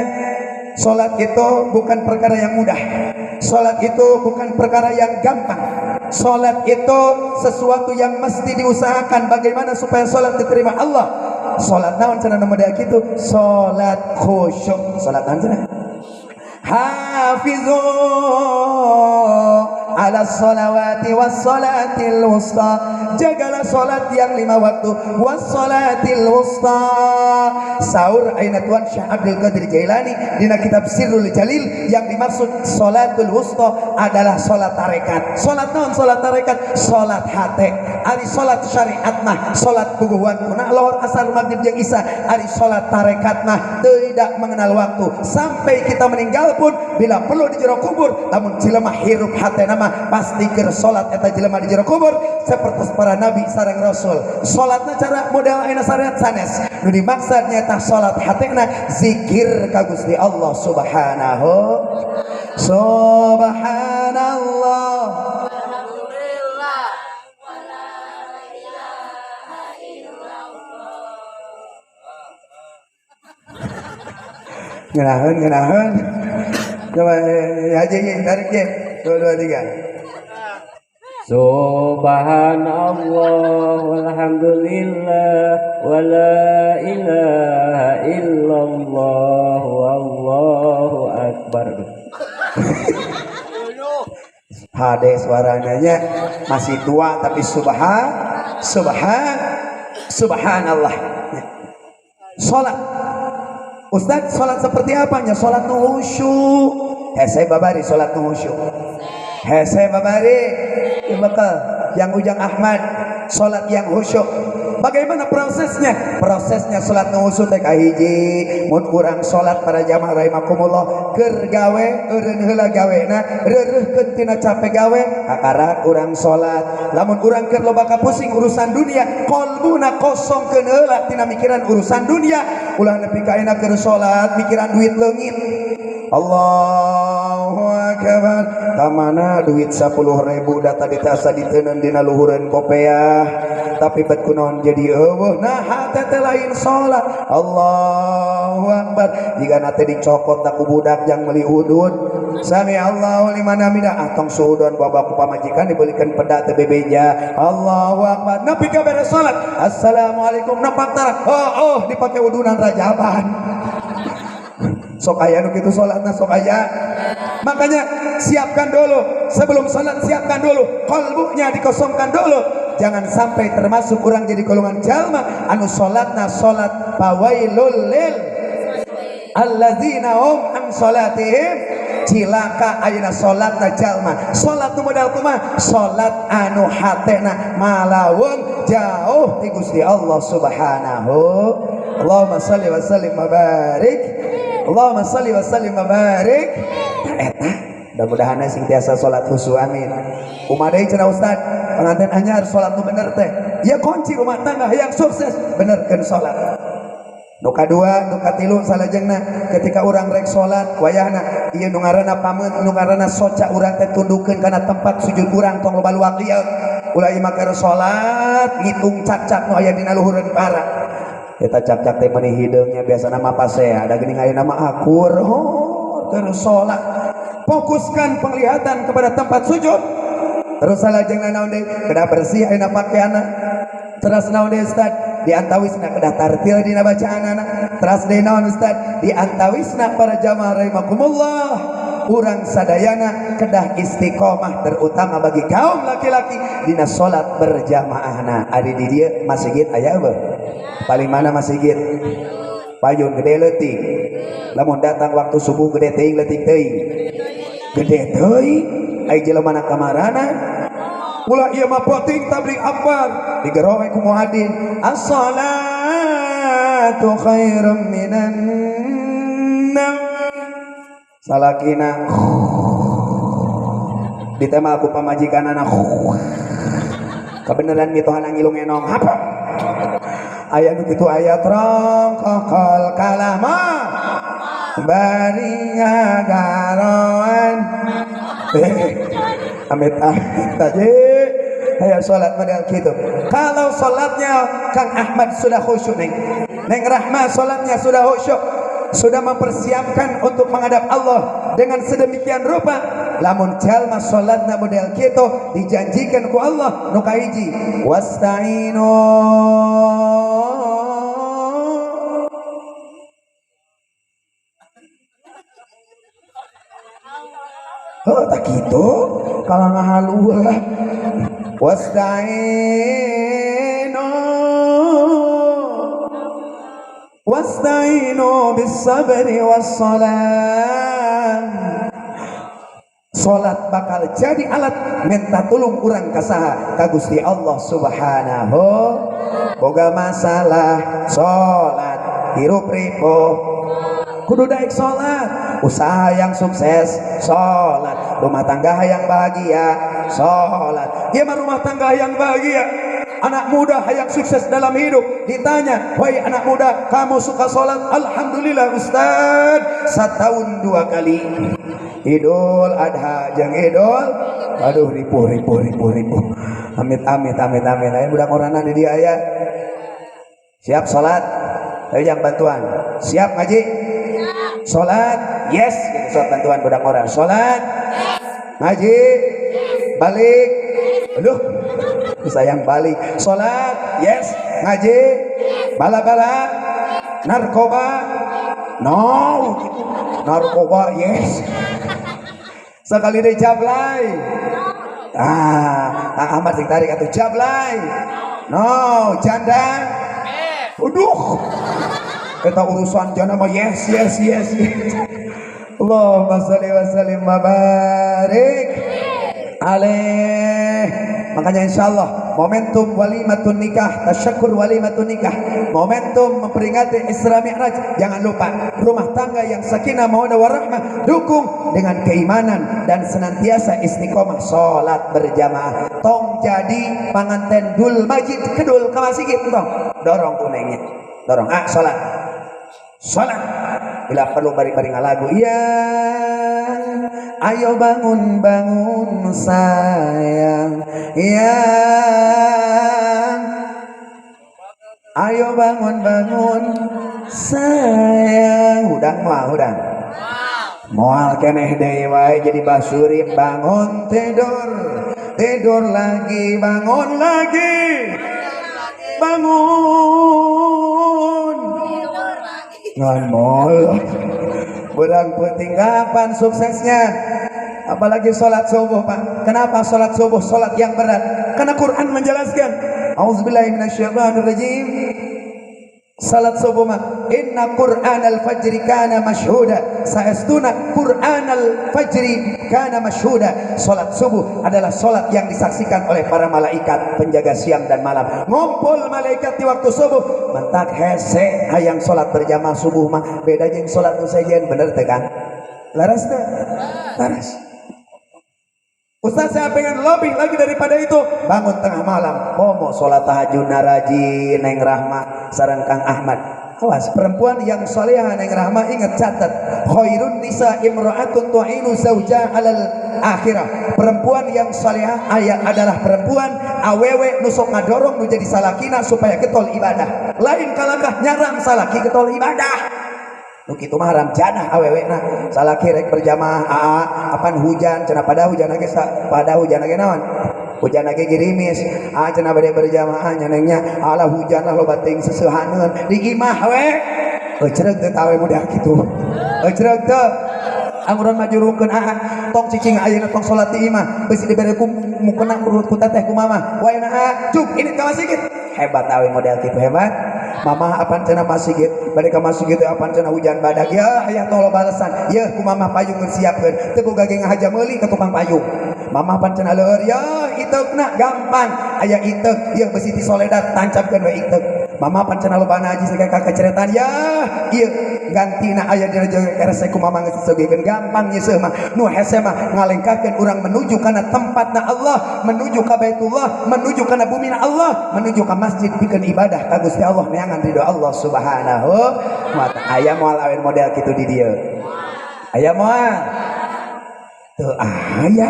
salat itu bukan perkara yang mudah. Salat itu bukan perkara yang gampang. Salat itu sesuatu yang mesti diusahakan bagaimana supaya salat diterima Allah. Salat naon cenah nu model kitu? Salat khusyuk. Salat naon cenah? Hafizu ala sholawati was salatil wusta. Jagalah salat yang lima waktu was salatil wusta. Saur aina Tuan Syekh Abdul Qadir Jailani dina kitab Sirrul Jalil, yang dimaksud salatul wusta adalah salat tarekat. Salat naon salat tarekat? Salat hate. Ari salat syariat mah salat puguh waktuna lohor, asar, maghrib jeung isya. Ari salat tarekat mah tidak mengenal waktu sampai kita meninggal pun, bila perlu di jero kubur. Lamun jelema hirup hatena mah pasti keur salat eta jelema di jero kubur seperti para nabi sareng rasul. Salatna cara model ayeuna syariat sanes, nu dimaksud nyaeta salat hatena zikir ka Gusti Allah Subhanahu. Subhanallah.
Alhamdulillah wala ilaha illallah.
Ngeunaheun, ngeunaheun. Coba haji tarik ye. Dua, dua, tiga.
Subhanallah walhamdulillah wala ilaha illallah wallahu akbar.
HD suaranya masih tua tapi subhan subhan subhanallah. Ya. Salat. Ustaz, salat seperti apanya? Salat nu khusyuk. Hese babari salat nu khusyuk. Hese babari bakal yang Ujang Ahmad salat yang khusyuk. Bagaimana prosesnya? Prosesnya salat nu khusyuk teh kahiji, mun urang salat, para jamaah rahimakumullah, keur gawe eureun heula gawena, reureuhkeun tina capek gawe, kakarak urang salat. Lamun urang keur loba kapusing urusan dunia, kolbuna kosongkeun heula tina mikiran urusan dunia. Ulah nepi ka ayeuna keur salat mikiran duit leungit. Allahu akbar, kamana duit 10.000 da tadi teh asa diteundeun dina luhureun kopeah, tapi bet kunaon jadi eueuh? Nah, hate teh lain salat. Allahu akbar, jika nate dicokot ku budak jang meuli udud. Sami Allahu liman hamidah. Ah, tong suudon, bawa ku pamajikan dibelikan peda teh bebeja. Allahu akbar, nepi ka beres salat, assalamualaikum, nempak tara, oh oh dipake udunan rajaban. Sok aya nu kitu salatna, sok aya. Makanya siapkan dulu sebelum salat, siapkan dulu kalbunya, dikosongkan dulu. Jangan sampai termasuk kurang jadi golongan jalma anu salatna salat fawailul lil alladzina hum an salatihim. Cilaka ayeuna salatna jalma. Salat nu modal kumaha? Salat anu hatena malaweng jauh ti Gusti Allah Subhanahu. Allahumma salli wa sallim wa barik. Allahumma salli wa sallim wa barik. Eta mudah-mudahan sing tiasa salat khusyuk, amin. Kumaha deui cenah Ustad? Pengantin anyar salat nu bener teh ya kunci rumah tangga yang sukses, benerkeun salat. Nu kadua, nu katilu salajengna, ketika urang rek salat wayahna ieu nu ngaranna pameut, nu ngaranna soca, urang teh tundukeun kana tempat sujud urang, tong loba luak lieu. Ulah ieu mah keur salat ngitung cakcak nu aya dina luhureun para. Eta cakcak teh meuni hideungnya, biasana mah pasea da geuning ayeuna mah akur. Oh, keur salat fokuskan penglihatan kepada tempat sujud. Terus salajengna naon deui? Kedah bersih ayeuna pakaianna. Teras naon deui Ustaz? Di antawisna kedah tartil dina bacaanana. Teras deui naon Ustaz? Di antawisna para jamaah rahimakumullah, urang sadayana kedah istiqomah terutama bagi kaum laki-laki dina salat berjamaahna. Ari di dieu masjid aya eueuh? Paling mana masjid? Payun gede leutik. Lamun datang waktu subuh gede teuing leutik teuing. Gede teuing ai jelema na kamarana. Ulah ieu mah poting tabligh akbar digero we ku muadin as-salatu khairum minan naum. Salakina ditema ku pamajikanana kebenaran mitohana ngilung enong apa aya nu kitu aya trong kokol kalama bari ngagaroan. Amit amit aja ayo salat model gitu. Kalau salatnya Kang Ahmad sudah khusyuk, Neng Neng Rahma salatnya sudah khusyuk, sudah mempersiapkan untuk menghadap Allah dengan sedemikian rupa, lamun jalma salatna model kitu dijanjikan ku Allah nu kahiji wasta'inu. Oh tak gitu kalau ngahalu lah wasta'inu wasta'inu bis sabri was salat. Salat bakal jadi alat minta tulung urang ka saha? Ka Gusti Allah Subhanahu. Boga masalah salat, hirup ripuh kudu daek salat, usaha yang sukses salat, rumah tangga yang bahagia salat. Ieu mah rumah tangga yang bahagia, anak muda yang sukses dalam hidup. Ditanya, wahai anak muda, kamu suka salat? Alhamdulillah Ustaz, setahun 2 kali, Idul Adha jeung Idul. Aduh ripuh ripuh ripuh ripuh. Amit amit amit amit. Ayo budak orana di dieu aya. Siap salat? Ayo yang bantuan. Siap ngaji? Salat? Yes, gitu salat bantuan budak orang. Salat? Ngaji? Balik? Aduh, sayang balik. Salat? Yes. Ngaji? Bala-bala? Narkoba? No. Narkoba? Yes. Sekali deh jablay. Ah, Kang Ahmad sing tarik atuh jablay. No, janda. Aduh. Kita urusan janda mah yes yes yes yes. Allahumma sholli wa sallim wa barik alaih. Makanya insyaallah momentum walimatun nikah, tasyakur walimatun nikah, momentum memperingati Isra Mi'raj, jangan lupa rumah tangga yang sakinah mawaddah warahmah dukung dengan keimanan dan senantiasa istiqomah salat berjamaah. Tong jadi panganten dul majid kedul ka masjid tong, dorong kunengnya, dorong ah salat. Salat bila perlu bari-bari ngalagu ya ayo bangun bangun sayang ya ayo bangun bangun sayang. Hudang mah hudang moal keneh deui wae jadi basuri bangun tidur tidur lagi bangun lagi bangun ngan mol berang penting kapan suksesnya. Apalagi sholat subuh Pak. Kenapa sholat subuh sholat yang berat? Karena Quran menjelaskan, auzubillahi minasyaitonirrajim. Salat subuh mah inna Qur'anal fajri kana masyhuda. Saestuna Qur'anal fajri kana masyhuda. Salat subuh adalah salat yang disaksikan oleh para malaikat penjaga siang dan malam. Ngumpul malaikat di waktu subuh, mentak hese hayang salat berjamaah subuh mah beda jeung salat nu sejen, bener teh Kang? Laras teh? Laras. Ustaz saya pengen lebih lagi daripada itu, bangun tengah malam komo salat tahajud naraji Neng Rahma sareng Kang Ahmad. Awas perempuan yang solehah Neng Rahma, ingat catat, khairun nisa imra'atun tu'inu zawja alal akhirah. Perempuan yang solehah ayat adalah perempuan awewe nu sok ngadorong nu jadi salakina supaya getol ibadah. Lain kalakah nyarang salaki getol ibadah. Nu kitu mah haram jadah awewe na salaki rek berjamaah aa apan hujan cenah pada hujan ge pada hujan ge naon Hujan lagi gerimis. Ah cenah bade berjamaah nyenengnya. Alah hujan lah loba teuing seseuhaneun di imah we. Eucreug teu tawe mudah kitu. Eucreug teu. Anguran majurukeun aa tong cicing ayeuna tong salat di imah bisi dibere ku mukena ku teteh ku mama. Waena aa cuk ini ka masjid. Hebat awe model kitu hebat. Mama apan cenah masjid, bade ka masjid teh apan cenah hujan badag. Ya aya tong loba balesan. Yeuh ku mama payung geus siapkeun. Teu boga ge ngahaja meuli ka tukang payung. Mama apan cenah leur ya iteukna gampang. Aya iteuk yeuh besi ti soledad tancapkeun we iteuk. Mama apan cenah loba najis ka keceretan ya ieu gantina aya dina kerese ku mama geus disogikeun gampang nyeuseuh mah. Nu hese mah ngalengkahkeun urang menuju kana tempatna Allah, menuju ka Baitullah, menuju kana bumina Allah, menuju ka masjid pikeun ibadah ka Gusti Allah neangan ridho Allah Subhanahu wa ta'ala. Aya moal awen model kitu di dieu. Aya moal? Teu aya.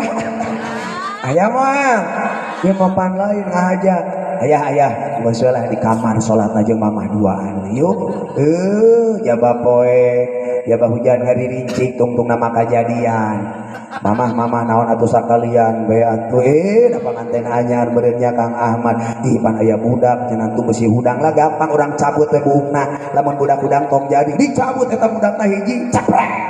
Aya moal? Ieu papan lain ngahaja. Ayah ayah geus lah di kamar salatna jeung mamah duaan yuk. Jaba poe, jaba hujan ngaririncik tungtungna mah kajadian. Mamah mamah naon atuh sakalian bae atuh da panganten anyar meureun nya Kang Ahmad. Ih pan aya budak cenah tuh besi hudang lah gampang urang cabut we buukna. Lamun budak hudang tong jadi dicabut eta budakna hiji caprek.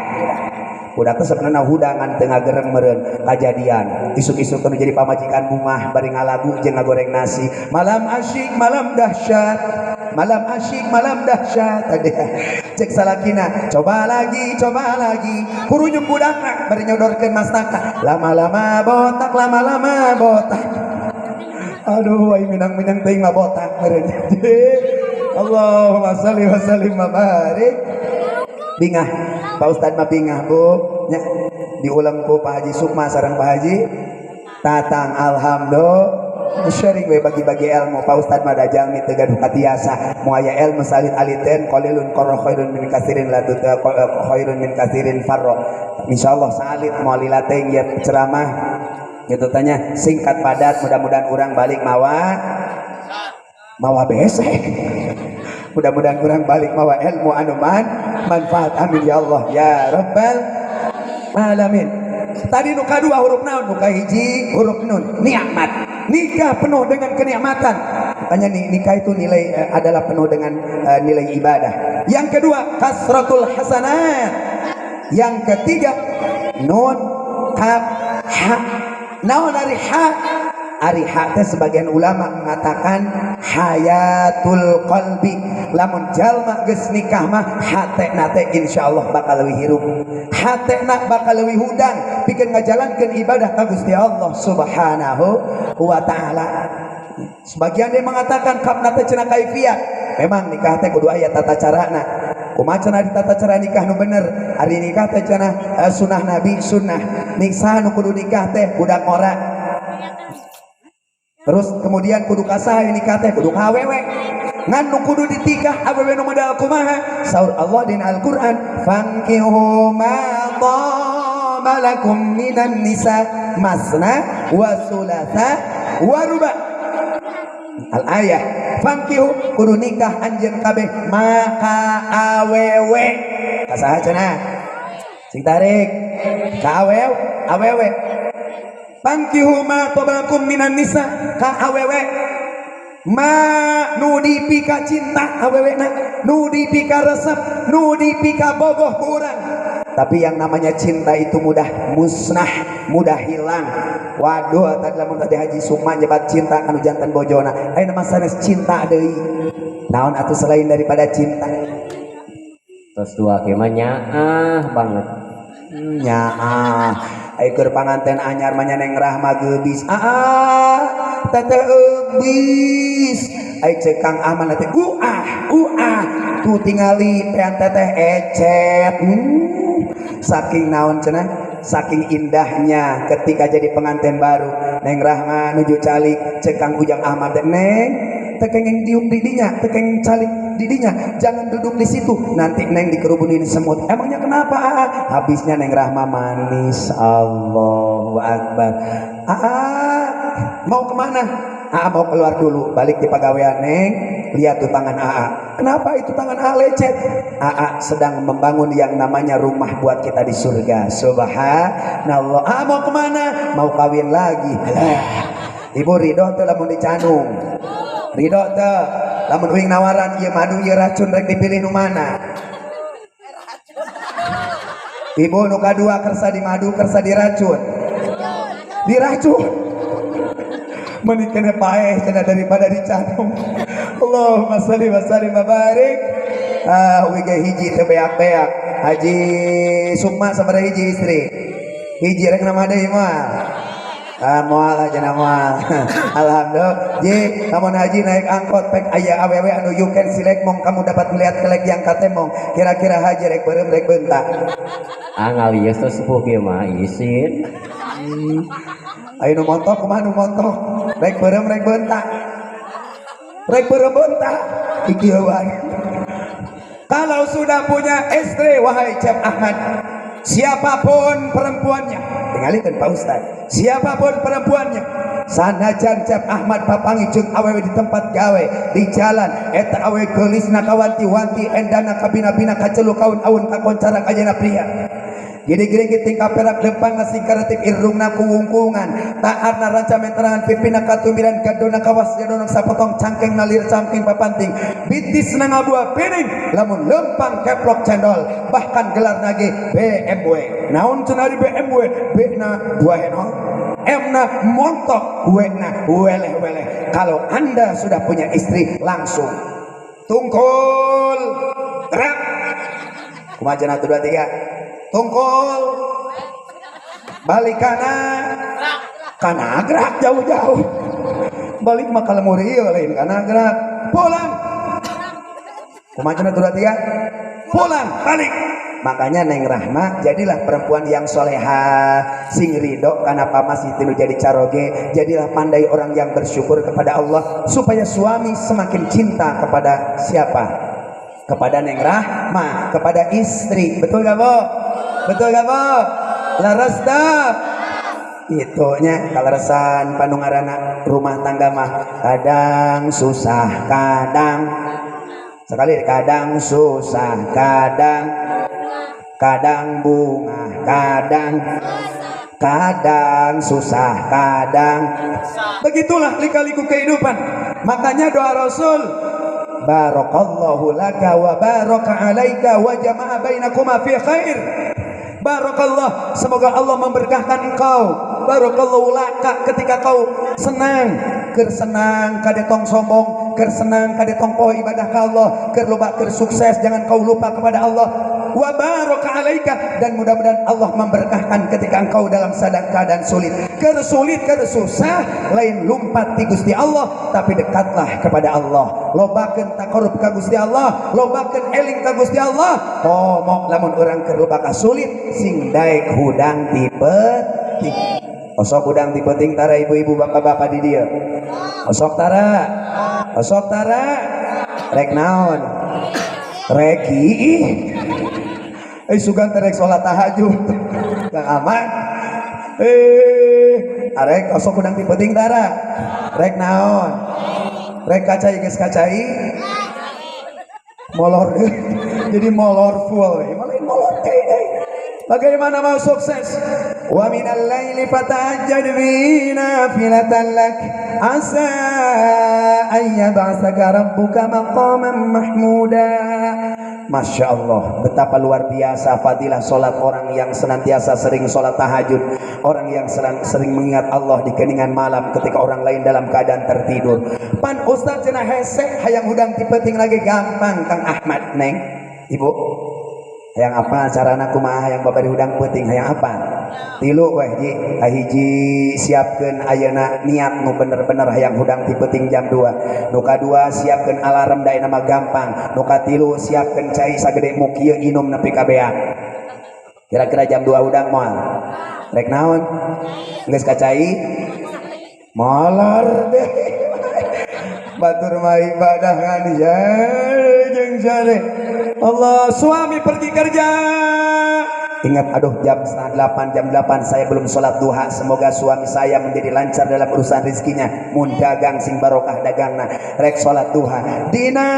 Budak teh sebenarnya hudangan teu ngagereng meureun kajadian. Isuk-isuk nu jadi pamajikan bungah bari ngalagu jeung ngagoreng nasi. Malam asyik malam dahsyat. Malam asyik malam dahsyat tadi. Cek salakina, coba lagi, coba lagi. Kurunyuk budakna bari nyodorkeun mastaka. Lama-lama botak, lama-lama botak. Aduh, ai minang-minang teuing mah botak meureun. Allahumma shalli wa sallim wa barik. Bingah, Pak Ustad mah bingah Bu, nya diulang ku Pak Haji Sukma sareng Pak Haji Tatang. Alhamdulillah sharing we bagi-bagi ilmu. Pak Ustad mah jalmi teu gaduh katiasa, moal aya ilmu salit aliten qalilun qarra khairun min katsirin la khairun min katsirin farra. Insyaallah salit moal lilateng ya ceramah gitu tanya singkat padat, mudah-mudahan urang balik mawa mawa besek. Mudah-mudahan kurang balik mawa ilmu anu manfaat. Amin ya Allah ya Rabbal alamin. Tadi nu kadua huruf naon? Nu kahiji huruf nun, nikmat. Nikah penuh dengan kenikmatan. Makanya nikah itu nilai adalah penuh dengan nilai ibadah. Yang kedua kasratul hasanat. Yang ketiga nun kaf ha. Naon ari ha? Ari ha teh sebagian ulama mengatakan hayatul qalbi. Lamun jalma geus nikah mah hatena teh insyaallah bakal leuwih hirup, hatena bakal leuwih hudang pikeun ngajalankeun ibadah ka Gusti Allah Subhanahu wa taala. Sebagian dia mengatakan kapna teh cenah kaifiat. Memang nikah teh kudu aya tata carana. Kumaha cenah di tata cara nikah nu bener? Ari nikah teh cenah sunah Nabi sunnah. Nikah nu kudu nikah teh budak ora. Terus kemudian kudu kasaha nikah teh kudu ka awewe. Ngan nu kudu ditikah awewe nu modal kumaha? Saur Allah dina Al-Qur'an, fankihu ma thaba lakum minan nisa masna wa thulatha wa ruba. Al-ayah, fankihu kudu nikah anjeun kabeh maka awewe. Kasaha cenah? Sing tarik. Ka awewe, awewe. Fankihu ma thaba lakum minan nisa ka awewe ma nu dipika cinta awewe na nu dipika resep nu dipika bogoh ku urang. Tapi yang namanya cinta itu mudah musnah, mudah hilang. Waduh, tadi lamun tadi Haji Sukma nyebat cinta kanu jantan bojona. Ayeuna mah sanes cinta deui. Naon atuh selain daripada cinta?
Terus dua ge mah nyaah banget.
Nyaah. Ai keur panganten anyar mah Neng Rahma geubis. Aa, teteh eubis. Ai ceuk Kang Ahmad teh uah, uah. Tuh tingali pean teteh ecet. Saking naon cenah? Saking indahnya ketika jadi pengantin baru. Neng Rahma nuju calik ceuk Kang Ujang Ahmad teh, Neng, teu kenging diuk di dinya, teu kenging calik di dinya, jangan duduk di situ, nanti Neng dikerubunin semut. Emangnya kenapa aa? Habisnya Neng Rahma manis. Allahu Akbar. Aa, mau kemana? Aa mau keluar dulu, balik di pagawean Neng, lihat tuh tangan Aa. Kenapa itu tangan Aa lecet? Aa sedang membangun yang namanya rumah buat kita di surga. Subhanallah. Aa mau kemana? Mau kawin lagi. Alah. Ibu ridho teu lamun dicanung? Ridho teu lamun uing nawaran ieu madu ieu racun, rek dipilih nu mana? Ibu, nu kadua kersa di madu, kersa diracun? Diracun. Mending kena paeh cenah daripada dicanung. Allahumma sholli wa sallim wa barik. Ah, uing ge hiji teu beak-beak. Haji Sukma, sabaraha hiji istri? Hiji. Rek nama deui moal? Ah, moal aja moal. Alhamdulillah. Ji, lamun haji naik angkot pek aya awewe anu you can select mong, kamu dapat melihat kelek yang katemong. Kira-kira haji rek beureum, rek beunta?
Ah, ngalius tuh sepuh kieu mah isin.
Ayo nu montok kumaha, nu montok? Rek beureum, rek beunta? Rek beureum beunta? Iki wae. Kalau sudah punya istri, wahai Cep Ahmad, siapapun perempuannya, tinggalkan Pak Ustad, siapapun perempuannya, sanajan Cep Ahmad papanggih jeung awewe di tempat gawe, di jalan, eta awewe geulisna kawanti-wanti, endana kabina-bina, kaceluk kaun aun, kakoncara kajana pria. Gini-gini tingkah perak lempang ngasih karatip, irungna kuwungkungan, taarna ranca menterangan, pipina katumiran, gadona kawas jadona sapotong cangkeng, nalir cangkeng papanting, bitis ngabuah piring, lamun lempang keplok cendol, bahkan gelar nage BMW. Naon cenah di BMW? B na dua henol, M na montok, W na weleh weleh. Kalau Anda sudah punya istri, langsung tungkul gerak kumaha cenah? Dua tiga, tungkul balik kanan, kana gerak jauh-jauh, balik mah kalau ieu lain kana gerak. Pulang kumaha cenah? Dua tiga, pulang balik. Makanya Neng Rahma, jadilah perempuan yang soleha, sing ridho karena masih tinu jadi caroge. Jadilah pandai orang yang bersyukur kepada Allah supaya suami semakin cinta kepada siapa? Kepada Neng Rahma, kepada istri. Betul gak, Bu? Betul gak, Bu? Laras dah itunya. Kaleresan panungarana rumah tangga mah kadang susah, kadang sekali, kadang susah, kadang kadang bunga, kadang kadang susah, kadang. Begitulah lika-liku kehidupan. Makanya doa Rasul, barakallahu laka wa baraka alaika wa jama'a bainakuma fi khair. Barakallah, semoga Allah memberkahkan engkau. Barakallahu laka, ketika kau senang, ker senang kade tong sombong, ker senang kade tong poho ibadah ka Allah, ker loba, ker sukses jangan kau lupa kepada Allah. Wa baraka alaika, dan mudah-mudahan Allah memberkahkan ketika engkau dalam sedang keadaan sulit. Ker sulit, ker susah, lain lumpat di Gusti Allah, tapi dekatlah kepada Allah. Lobakeun taqarrub ka Gusti Allah, lobakeun eling ka Gusti Allah. Komo lamun urang keur loba sulit, sing daek hudang ti peuting. Osok hudang ti peuting tara, ibu-ibu, bapak-bapak di dieu? Osok tara? Osok tara? Rek naon? Rek ih. Eh, sugan teh rek salat tahajud. Kang Ahmad. Eh, arek osok hudang ti peuting tara? Rek naon? Rek kacai geus kacai? Molor deh. Jadi molor full. Molor molor deui. Bagaimana mau sukses? Wa minal laili fatahajjad bihi nafilatan lak asa an yab'atsaka rabbuka maqaman mahmuda. Masya Allah, betapa luar biasa fadilah solat orang yang senantiasa sering solat tahajud, orang yang sering mengingat Allah di keningan malam ketika orang lain dalam keadaan tertidur. Pan Ustaz cenah hese hayang hudang ti peuting lagi gampang. Kang Ahmad, Neng, Ibu, hayang apa carana, kumaha hayang babari hudang peuting, hayang apa? Tilu weh ji. Hiji, siapkeun ayeuna niat nu bener-bener hayang hudang ti peuting jam 2. Nu kadua, siapkeun alarm, da nama gampang. Nu katilu, siapkeun cai sagede muk ieu, inum nepi ka beak. Kira-kira jam 2 hudang moal? Rek naon? Geus kacai molor deh. Batur mah ibadah ngan jeung jare Allah. Suami pergi kerja, ingat, aduh, jam setengah 8, jam 8 saya belum sholat duha, semoga suami saya menjadi lancar dalam urusan rizkinya, mun dagang sing barokah dagangna. Rek sholat duha dina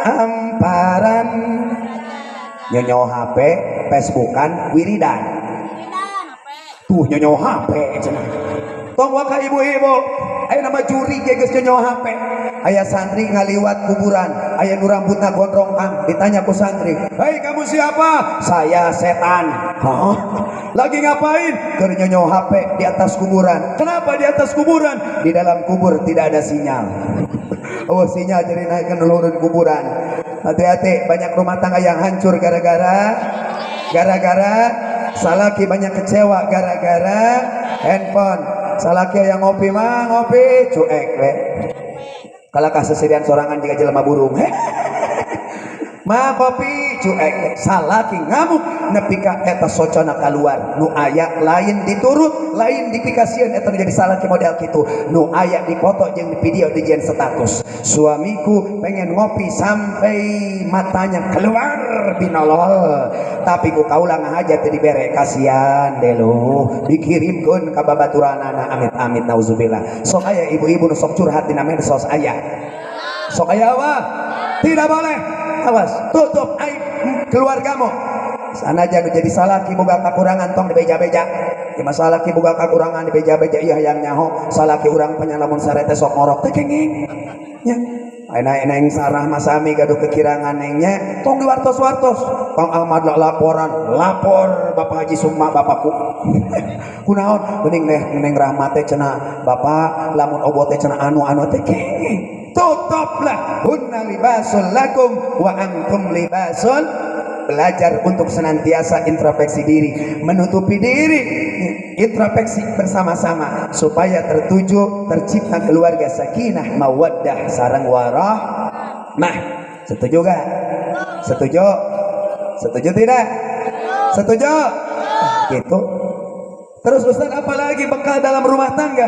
amparan, nyonyo HP, Facebookan, wiridan tuh, nyonyo HP cenah. Tong waka ibu-ibu, aya nama juri ge geus nyonya HP. Aya santri ngaliwat kuburan, aya nu rambutna gondrong ang, ditanya ku santri, "Hei kamu siapa?" "Saya setan." "Hah? Lagi ngapain?" "Keur nyonyo HP di atas kuburan." "Kenapa di atas kuburan?" "Di dalam kubur tidak ada sinyal." Oh sinyal jadi naik ke nulurun kuburan. Hati-hati, banyak rumah tangga yang hancur gara-gara salaki banyak kecewa gara-gara handphone. Salaki yang ngopi mah ngopi cuek we. Kalau kaseserian sorangan jika jelema burung. Ma kopi cuek, salaki ngamuk nepi ka eta socona kaluar. Nu aya lain diturut, lain dipikasieun eta nu jadi salaki model kitu. Nu aya dipoto jeung di video dijieun status. Suamiku pengen ngopi sampai matanya keluar binolol. Tapi ku kaula ngahaja teu dibere, kasihan delu. Dikirimkeun ka babaturanana amit-amit nauzubillah. Sok aya ibu-ibu nu sok curhat dina medsos aya. Sok aya apa? Tidak boleh. Awas, tutup aib keluargamu. Sanajan nu jadi salaki boga kakurangan tong dibeja-beja. Di masalah ki boga kakurangan dibeja-beja iya hayang nyaho. Salaki urang penyalamun sarete sok ngorok teh kenging. Nya. Ayeuna neng Sarah masami gaduh kekirangan nengnya tong diwartos-wartos. Kang Ahmad laporan, lapor Bapak Haji Sukma bapakku. Kunaon geuning neng Rahmat teh cenah bapak lamun obot teh cenah anu-anu teh kenging. Tutuplah, hunna libasul lakum wa antum libasul. Belajar untuk senantiasa introspeksi diri, menutupi diri, introspeksi bersama-sama supaya tertuju tercipta keluarga sakinah mawaddah sareng warahmah. Setuju gak? Setuju? Setuju tidak? Setuju? Gitu. Terus Ustaz apalagi bekal dalam rumah tangga?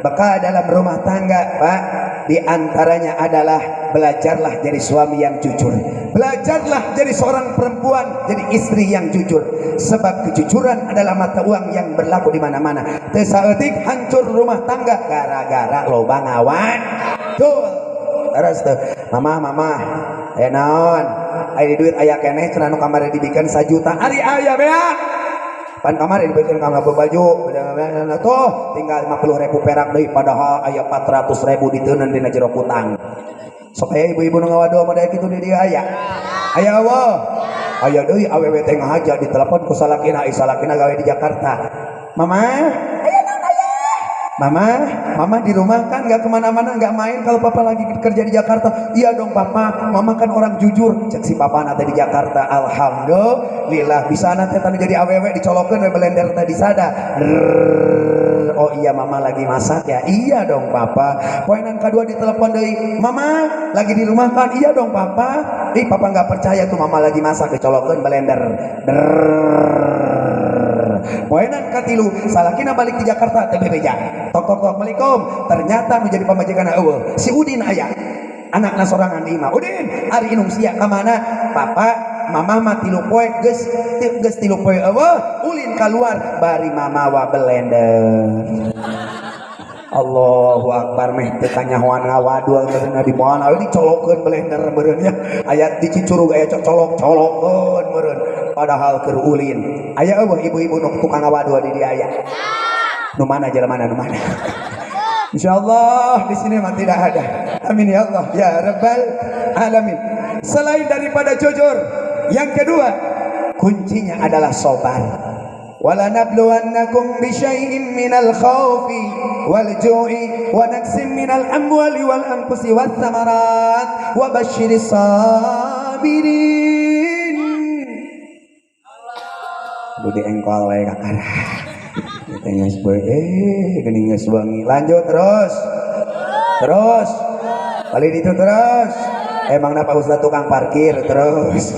Bekal dalam rumah tangga, Pak, di antaranya adalah belajarlah jadi suami yang jujur. Belajarlah jadi seorang perempuan, jadi istri yang jujur. Sebab kejujuran adalah mata uang yang berlaku di mana-mana. Teu saeutik hancur rumah tangga gara-gara loba ngawan. Tuh. Terus tuh, mama, mama, aya naon? Aya duit aya keneh cenah nu kamari dibikeun 1 juta. Ari aya bea. Pan kamari dibikeun ka baju, tuh tinggal 50.000 perak deui padahal aya 400.000 diteuneun dina jero kutang. Sok aya ibu-ibu nu ngawadul mah kitu di dieu aya. Aya eueuh. Aya deui awewe teh ngahaja ditelepon ku salakina, ai salakina gawe di Jakarta. Mama, aya naon aya? Mama, mama di rumah kan nggak kemana-mana, nggak main kalau papa lagi kerja di Jakarta. Iya dong papa, mama kan orang jujur. Cek si papa nate di Jakarta, alhamdulillah bisa nate tanu jadi awewe dicolokeun we blender tadi sada. Oh iya mama lagi masak ya. Iya dong papa. Poenan kedua ditelepon deui, mama lagi di rumah kan? Iya dong papa. Ih papa nggak percaya tuh mama lagi masak dicolokeun blender. Poenan katilu salakina balik di Jakarta teh bebeja. Tok tok tok Assalamualaikum. Ternyata nu jadi pamajikan eueuh. Si Udin aya. Anakna sorangan di imah. Udin, ari inung sia ka mana? Papa, mama mah tilu poe geus geus tilu poe eueuh, ulin keluar bari mama wa blender. Allahu akbar meh teu kanyahoan ngawadul meureun di mana dicolokeun blender meureun nya. Aya di Cicurug aya colok-colokeun meureun padahal keur ulin. Aya eueuh ibu-ibu nu tukang ngawadul di dieu aya. Nu mana jelema nu mana? Insyaallah di sini mah tidak ada. Amin ya Allah ya Rabbal alamin. Selain daripada jujur, yang kedua kuncinya adalah sabar. Wala nabluwannakum bisyai'in minal khawfi wal ju'i wa naqsin minal amwali wal anfusi wath thamarat wa basyiris sabirin. Budi engkol wae kakara. Kita geus bae geuning geus wangi. Lanjut terus. Terus. Balik itu terus. Emang napa Ustaz tukang parkir terus.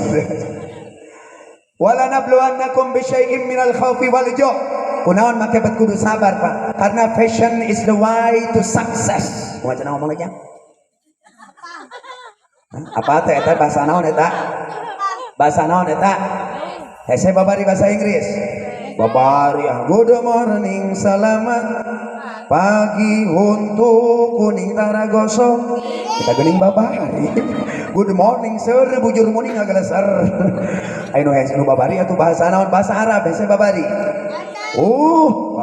Wala nabluwannakum bisyai'in minal khawfi wal ju'. Kunaon make bet kudu sabar, Pak? Karena passion is the way to success. Kumaha cenah ngomong lagi? Apa teh eta bahasa naon eta? Bahasa naon eta? Hese babari bahasa Inggris. Babari ah, good morning, selamat pagi untuk kuning tara gosok. Kita geuning babari. Good morning sir, bujur morning agaleser. Ayo nu hese nu babari atuh bahasa naon? Bahasa Arab hese babari.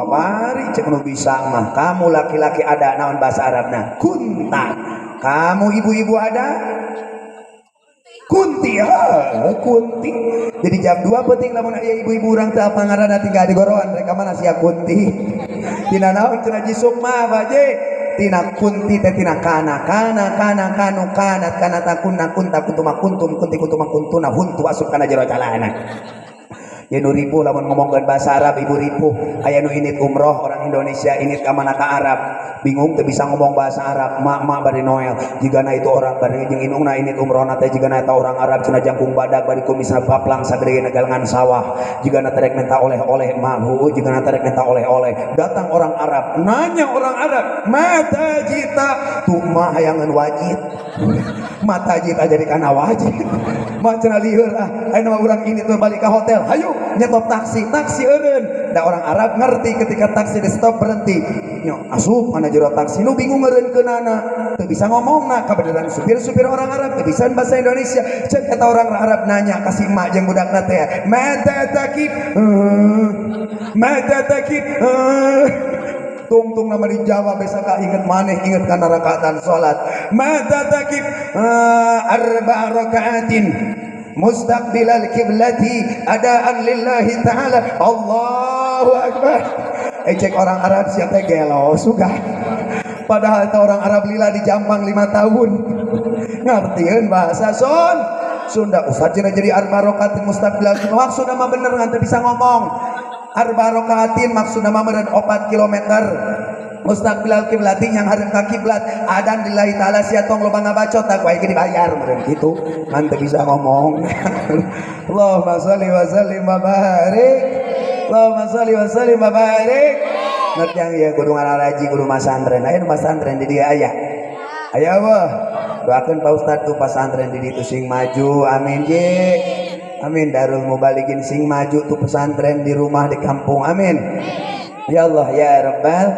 Kamari cek nu bisa mah kamu laki-laki ada naon bahasa Arabna kunta. Kamu ibu-ibu ada kunti, ha, kunti. Jadi jam 2 penting lamun aya ibu-ibu urang teu apa ngaranna tinggal di goroan rek ka mana sia kunti. Tina naon cenah jisuk mah Pak Haji? Tina kunti teh tina kana kana kana kanu kanat kana takunna kunta kuntuma kuntum kunti kuntuma kuntuna huntu asup kana jero calana. Ya nu ripuh lamun ngomongkeun bahasa Arab ibu ripuh. Aya nu init umroh orang Indonesia init ka mana ka Arab. Bingung teu bisa ngomong bahasa Arab. Mak-mak bari Noel jigana itu orang bari jeung indungna init umrohna teh jigana eta orang Arab cenah jangkung badak bari kumisna baplang sagede galengan sawah. Jigana terek minta oleh-oleh mah heueuh jigana terek minta oleh-oleh. Datang orang Arab nanya orang Arab, "Mata jita?" Tuh mah hayangeun wajib. Mata jita jadi kana wajib. Mah cenah lieur ah, ayeuna mah urang ini tuh balik ke hotel. Hayu nyetop taksi, taksi eureun. Da orang Arab ngerti ketika taksi di stop berhenti. Nyo asup kana jero taksi nu bingung ngeureunkeunana. Teu bisa ngomongna kabeneran supir-supir orang Arab teu bisa bahasa Indonesia. Cek eta orang Arab nanya ka si emak jeung budakna teh, "Mata takib?" Mata takib?" Tungtung nama dijawab besok inget maneh inget kana rakaatan salat. Mata takib? Arba rakaatin mustaqbilal kiblati adaan lillahi ta'ala. Allahu akbar. Cek orang Arab siapa gelo suka. Padahal itu orang Arab lila di Jampang 5 tahun. Ngertieun bahasa Sunda. Ustaz cenah jadi arba rakaatin mustaqbilal kiblat. Maksudna mah bener ngan teu bisa ngomong. Arba rakaatin maksudna mah meureun 4 kilometer. Mustaqbilal kiblati yang hareup ka kiblat. Adan lillahi ta'ala sia tong loba ngabacot tak wae dibayar meureun kitu. Ngan teu bisa ngomong. Allahumma sholli wa sallim wa barik. Allahumma sholli wa sallim wa barik. Ngerti yang ieu kudu ngararaji kudu masantren. Aya nu masantren di dieu aya. Aya apa? Doakeun Pak Ustad tuh pesantren di ditu sing maju. Amin ji. Amin. Darul Mubalighin sing maju tuh pesantren di rumah di kampung. Amin. Ya Allah ya Rabbal.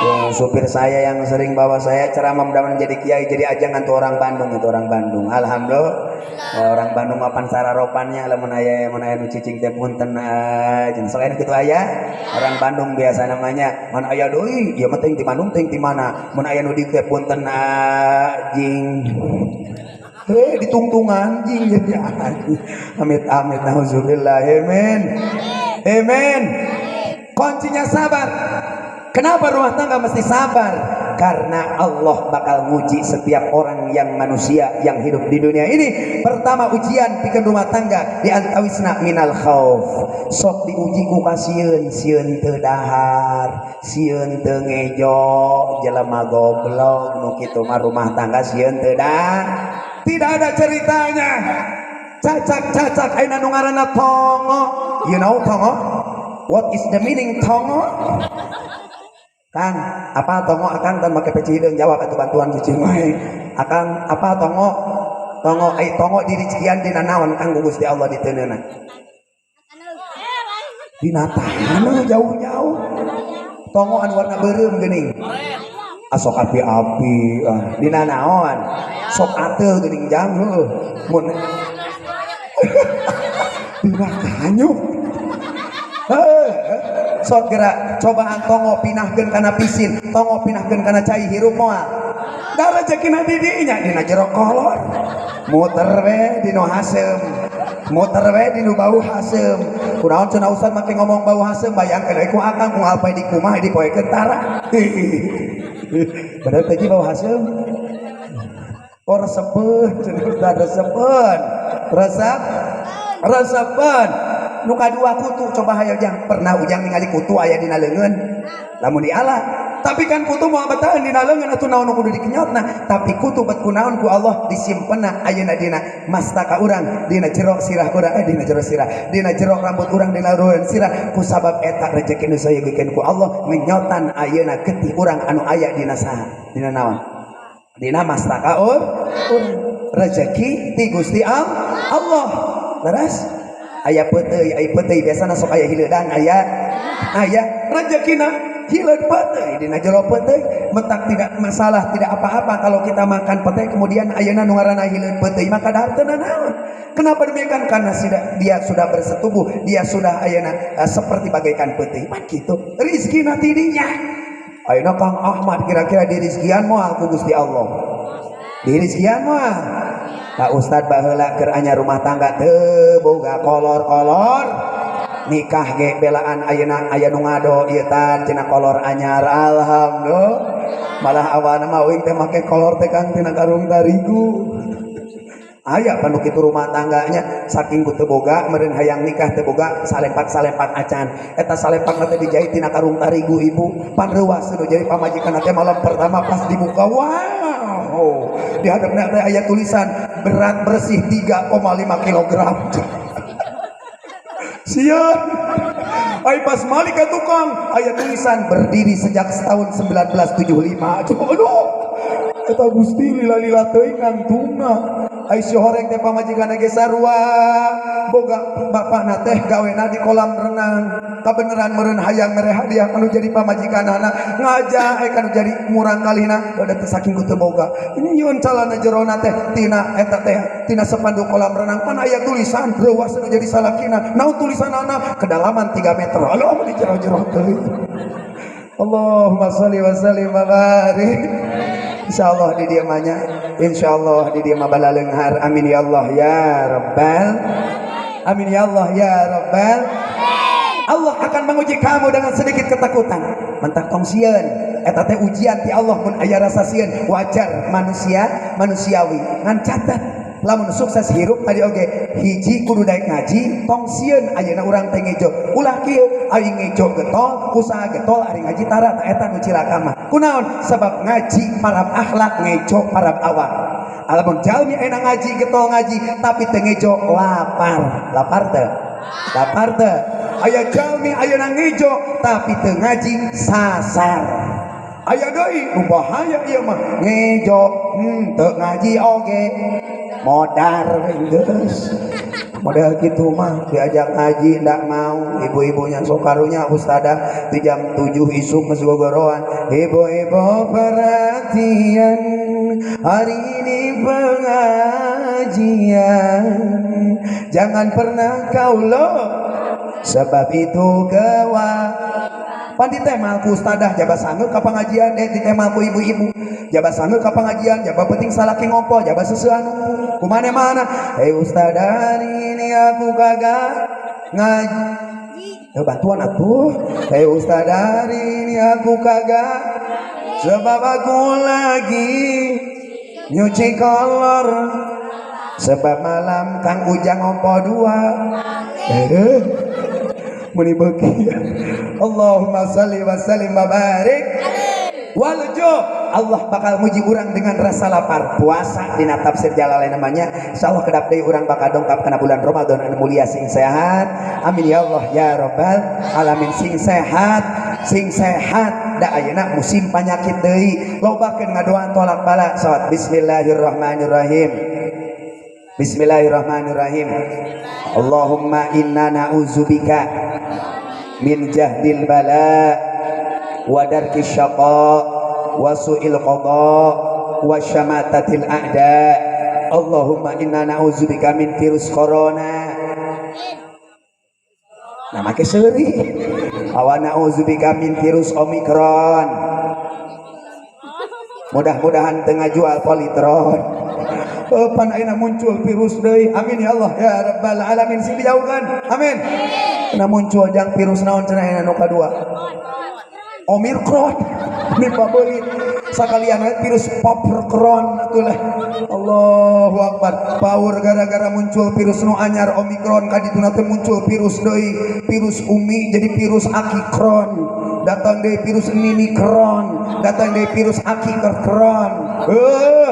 Yang supir saya yang sering bawa saya ceramah mudah-mudahan jadi kiai jadi ajangan tuh orang Bandung itu orang Bandung. Alhamdulillah. Orang Bandung mapan sararopannya lamun aya mun aya nu cicing teh punten aja. Sok enak kitu aya. Orang Bandung biasa namanya mun aya deui ieu mah teuing ti Bandung teuing ti mana. Mun aya nu dieu teh punten jing. Ditungtungan jing jadi anjing. Amit amit nauzubillah. Amin. Amin. Kuncinya sabar. Kenapa rumah tangga mesti sabar? Karena Allah bakal nguji setiap orang yang manusia yang hidup di dunia ini. Pertama ujian pikeun rumah tangga di antawisna minal khauf. Sok diuji ku kasieun, sieun teu dahar, sieun teu ngejo, jelema goblok nu kitu mah rumah tangga sieun teu dahar. Tidak ada ceritanya. Cacak-cacak ayeuna nu ngaranna tongo. You know tongo? What is the meaning tongo? Kang, apa tongo akang tan make peci hideung jawab atuh bantuan cicing wae. Akang, apa tongo? Tongo ai tongo dirijikian dina naon Kang Gusti Allah diteuneunan? Dina tanah jauh-jauh. Tongo anu warna beureum geuning. Asok api-api ah dina naon? Sok ateul geuning jang heueuh. Mun dina kanyuk. Heuh. Sok gerak cobaan tongo pinahkeun kana pisin, tongo pinahkeun kana cai hirup moal. Da rezekina di dinya dina jero kolor. Muter we di nu haseum. Muter we di nu bau haseum. Kunaon cenah ustad make ngomong bau haseum bayangkeun we ku akang ku alpai di kumaha dipoekeun tara. Bener teh bau haseum. Oh resepeun cenah ustad resepeun. Resep resepeun. Nu kadua kutu coba hayo jang pernah ujang ningali kutu aya dina leungeun lamun diala tapi kan kutu moal betaheun dina leungeun atuh naon nu kudu dikenyotna tapi kutu bet kunaon ku Allah disimpenna ayeuna dina mastaka urang dina jero sirah urang dina jero sirah dina jero rambut urang dina ruan sirah ku sabab eta rezeki nu sayogikeun ku Allah ngenyotan ayeuna getih urang anu aya dina saha dina naon dina mastaka urang rezeki ti Gusti Allah leres aya peuteuy, aya peuteuy biasana sok aya hileudang, aya aya rezekina Hileud peuteuy dina jero peuteuy mentak tidak masalah, tidak apa-apa kalau kita makan pete kemudian ayeuna nu ngaranna hileud peuteuy maka dahar teu nanaon. Kenapa demikian? Karena dia sudah bersetubuh, dia sudah ayeuna seperti bagaikan peuteuy. Pan kitu rizkina ti dinya. Ayeuna Kang Ahmad kira-kira dirizkian moal ku Gusti Allah? Dirizkian moal? Pak Ustad baheula keur anyar rumah tangga teu boga kolor-kolor, nikah ge belaan, ayeuna aya nu ngado ieu tan cenah kolor anyar, alhamdulillah. Malah awalna mah uing teh make kolor teh Kang tina karung tarigu. Aya panu kitu rumah tangganya saking ku teu boga meureun hayang nikah teu boga salempak-salempak acan, eta salempak teh dijahit tina karung tarigu ibu. Pan reuas nu jadi pamajikan teh. Malam pertama pas dibuka, wow, di hadapna teh aya tulisan berat bersih 3,5 kilogram. Sieun. Ai pas malik ke tukang aya tulisan berdiri sejak tahun 1975. Aduh, eta Gusti lila-lila teuing ngantungna. Ai si horeng teh pamajikan ge sarua boga bapakna teh gawena di kolam renang. Kabeneran meureun hayang mere hadiah anu jadi pamajikanana ngaja eh kanu jadi murang kalina udah teh saking ku teu boga nyieun calana jerona teh tina eta teh tina sepanduk kolam renang. Pan aya tulisan reuas anu jadi salakina, naon tulisanana? Kedalaman 3 meter. Aduh, di jero-jero teuing. Allahumma sholli wa sallim wa barik. Insyaallah di dieu mah nya, insyaallah di dieu mah balaleunghar. Amin ya Allah ya rabbal, amin ya Allah ya rabbal. Allah akan menguji kamu dengan sedikit ketakutan. Mentak tong sieun, eta teh ujian ti Allah. Mun aya rasa sieun wajar, manusia manusiawi. Ngan catat, lamun sukses hirup tadi oge hiji kudu daek ngaji, tong sieun ayeuna urang teh ngejo. Ulah kieu, aing ngejo getol, usaha getol, ari ngaji tara. Ta eta nu cilaka mah. Kunaon? Sebab ngaji parab akhlak, ngejo parab awak. Lamun jalmi ayeuna ngaji getol ngaji tapi teu ngejo, lapar. Lapar teu? Lapar teu? Aya jalmi ayeuna ngejo tapi teu ngaji, sasar. Aya deui nu bahaya ieu mah, ngejo teu ngaji oge modar geus. Model gitu mah diajak ngaji ndak mau. Ibu-ibunya sok karunya ustadah di jam 7 isuk geus gogoroan. Ibu-ibu perhatian, hari ini pengajian, jangan pernah kau lo sebab itu kewa pan ditemal ku ustadah jaba sange ka pengajian, ditemal ku ibu-ibu jaba sange ka pengajian, jaba penting salaki ngompol jaba seuseuhan kumana mana. Hei ustadah, hari ini aku kagak ngaji. Ya bantuan atuh. Hei ustadah, hari ini aku kagak sebab aku lagi nyuci kolor, sebab malam Kang Ujang ngompol dua. Meni beuki. Allahumma salli wa sallim wa barik. Waljo Allah bakal muji urang dengan rasa lapar. Puasa dina tafsir Jalalain namanya. Insyaallah kedap deui urang bakal dongkap kana bulan Ramadan anu mulia sing sehat. Amin ya Allah ya rabbal alamin. Sing sehat, sing sehat. Da ayeuna musim panyakit deui. Lobakeun ngadoan tolak bala. Salat. Bismillahirrahmanirrahim. Bismillahirrahmanirrahim. Allahumma inna na'udzubika min jahdil bala wa darkis syaqa wa su'il qada wa syamatatil a'da. Allahumma inna na'udzubika min virus corona. Nah make seuri. Wa na'udzubika min virus omikron. Mudah-mudahan teu ngajual politron. Pan ayeuna muncul virus deui. Amin ya Allah ya rabbal alamin, sing dijauhkan. Amin. Nah muncul jang virus naon cenah ayeuna nu kadua? Omikron. Nipa beulit. Sakalian we virus popcorn atulah. Allahu akbar. Power gara-gara muncul virus nu anyar Omikron kadituna teh muncul virus deui, virus umi jadi virus akikron. Datang deui virus minikron, datang deui virus akikron.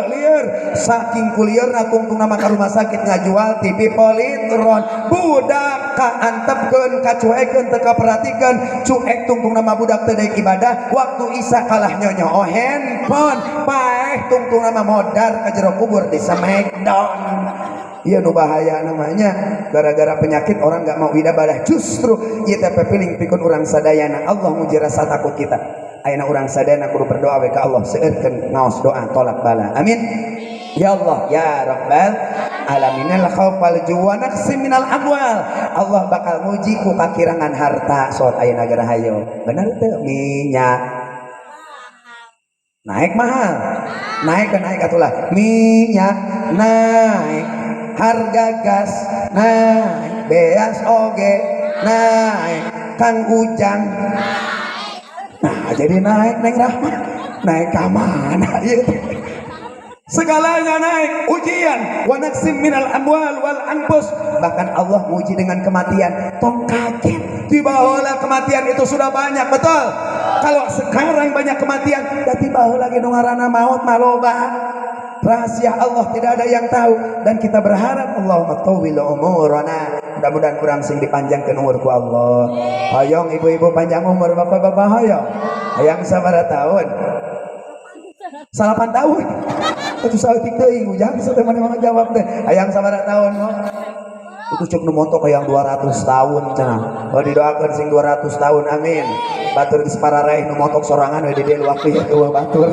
Lieur saking kulieurna tungtungna mah ka rumah sakit ngajual TV politron. Budak kaantepkeun, kacuekeun, teu kaperhatikeun, cuek tungtungna mah budak teu daek ibadah, waktu isya kalah nyonyo handphone, paeh tungtungna mah modar ka jero kubur di smackdown. Iya nu bahaya namanya gara-gara penyakit orang nggak mau ibadah. Justru ieu teh piling pikun urang sadayana. Allah nguji rasa takut kita. Ayeuna urang sadayana kudu berdoa we ka Allah, seueurkeun ngaos doa tolak bala. Amin. Ya Allah ya Rabbal alamin. Al khaufal juwa naqsim minal amwal. Allah bakal nguji ku kakirangan harta. Sot ayeuna gara hayo. Bener teu? Minyak naik mahal. Naik kan naik atulah. Minyak naik, harga gas naik, beas oge naik, Kang Ujang. Nah, jadi naik Neng Rahmat. Naik ka mana ieu teh? Segalanya naik, ujian, wa naqsim minal amwal wal anfus. Bahkan Allah nguji dengan kematian. Tong kaget, di baheula kematian itu sudah banyak, betul? Kalau sekarang banyak kematian, berarti baheula lagi nu ngaranna maut mah loba. Rahasia Allah tidak ada yang tahu dan kita berharap Allahumma tawwil umurana. Mudah-mudahan kurang sing dipanjangkeun umur ku Allah. Hoyong ibu-ibu panjang umur, bapak-bapak hoyong. Hayang sabaraha tahun? 8 tahun. Itu saeutik teuing ujang bisa teh mana jawab teh. Hayang sabaraha tahun? Itu cek nu montok hayang 200 tahun cenah. Oh, didoakeun sing 200 tahun, amin. Batur geus pararaeh nu montok sorangan we di dieu waktu ya batur.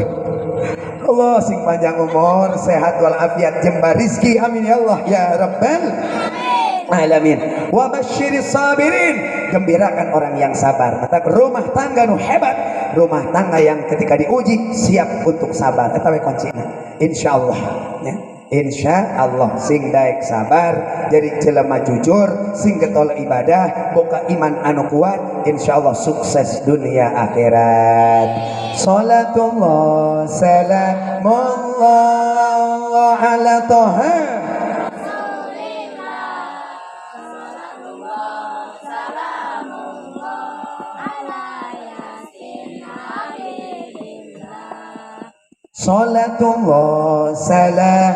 Allah sing panjang umur, sehat walafiat, jembar rizki, amin ya Allah ya Rabbal alamin. Wa basyiris sabirin, gembirakan orang yang sabar. Mata rumah tangga nu hebat, rumah tangga yang ketika diuji siap untuk sabar. Eta we kuncina. Insyaallah ya. Insya Allah sing daek sabar jadi jelema jujur, sing getol ibadah, boga iman anu kuat, insya Allah sukses dunia akhirat. Salatullah salamullah ala toha.
Salatullah salamullah ala Yasin Habibillah.
Salatullah salam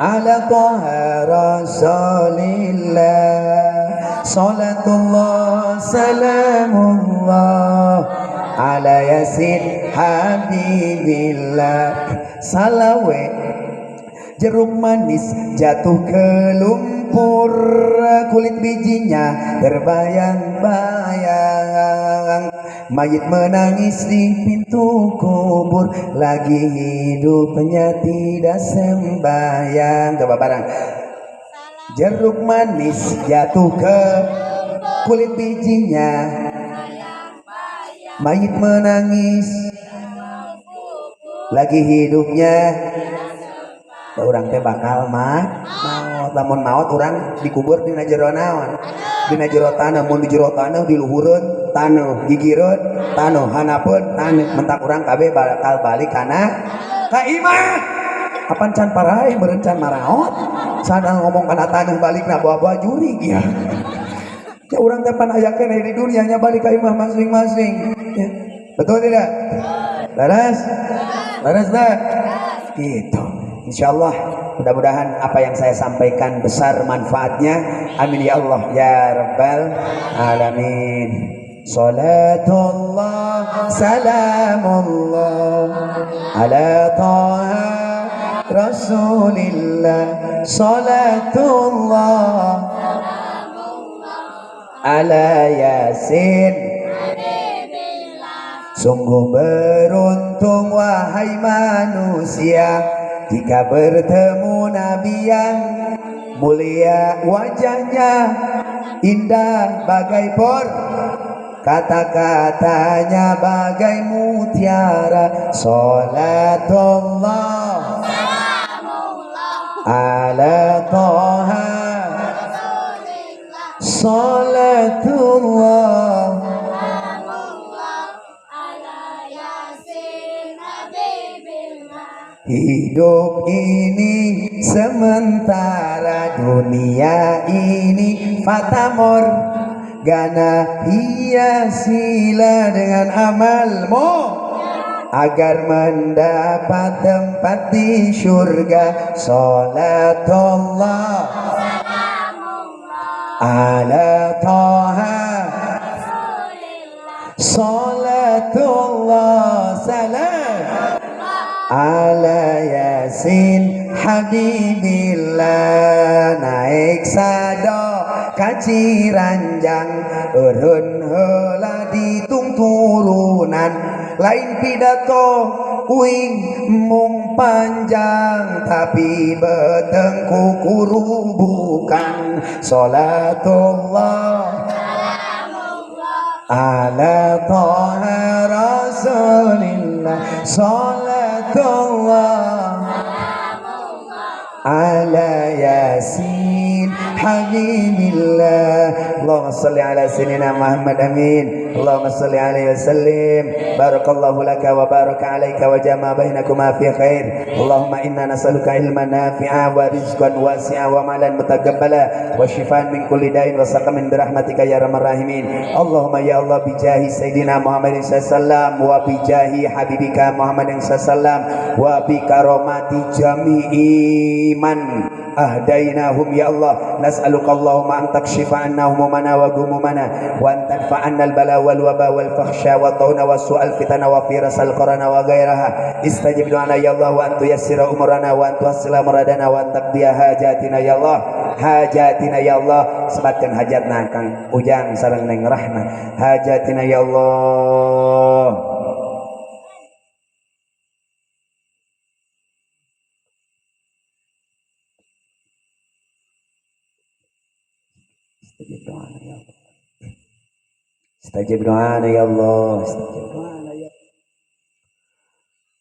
ala Taha Rasulillah. Salatullah salamullah ala Yasin Habibillah. Salawe jeruk manis jatuh ke lumpur, kulit bijinya terbayang-bayang. Mayit menangis di pintu kubur, lagi hidupnya tidak sembahyang. Coba barang. Jeruk manis jatuh ke kulit bijinya, mayit menangis lagi hidupnya. Urang teh bakal mah maot, lamun maot urang dikubur dina jero naon? Dina jero taneuh. Mun di jero taneuh di luhureun taneuh, gigireun taneuh, hanapeun taneuh, mentak urang kabeh bakal balik kana ka imah. Apan can paraeh meureun can maraot, sana ngomong kana taneuh balikna bawa-bawa jurig ya. Ya urang teh pan aya keneh di dunia nya balik ka imah masing-masing ya. Betul tidak? Leres? Leres teh? Gitu. Insyaallah mudah-mudahan apa yang saya sampaikan besar manfaatnya. Amin ya Allah ya Rabbal alamin. Salatullah salamullah ala Taha Rasulillah. Salatullah ala Yasin. Sungguh beruntung wahai manusia jika bertemu Nabi yang mulia, wajahnya indah bagai por, kata-katanya bagai mutiara. Salatullah ala Taha. Salatullah Hidup ini sementara, dunia ini fatamor gana, hiasilah dengan amalmu agar mendapat tempat di syurga. Salatullah ala Taha, salatullah salam ala Yasin Habibillah naik sado ka Ciranjang eureun heula ditungturunan lain pidato uing mung panjang tapi beteng kukurubukan salatullah ala Taha Rasulillah salatullah ala Yasin Habibillah. Allahumma salli ala sayyidina Muhammad, amin. Allahumma salli alaihi wasallim. Barakallahu laka wa baraka alaika wa jama bainakuma fi khair. Allahumma inna nas'aluka ilman nafi'a wa rizqan wasi'a wa malan mutaqabbala wa shifaan min kulli da'in wa saqamin bi rahmatika ya arhamar rahimin. Allahumma ya Allah bijahi sayyidina Muhammadin sallallahu alaihi wasallam wa bijahi habibika Muhammadin sallallahu alaihi wasallam wa bi karamati jami'i man ahdainahum ya Allah. Nas'aluka Allahumma an takshifa anna humumana wa gumumana wa an tadfa anna al-bala wal waba wal fakhsha wa tauna wa su'al fitana wa firasal qarana wa ghairaha. Istajib du'ana ya Allah wa an tuyassira umurana wa an tuhassila muradana wa an taqdiya hajatina ya Allah. Hajatina ya Allah, sebatkeun hajatna Kang Ujang sareng Neng Rahma. Hajatina ya Allah. Istajib doana ya Allah. Istajib doana ya Allah. Istajib doana ya Allah.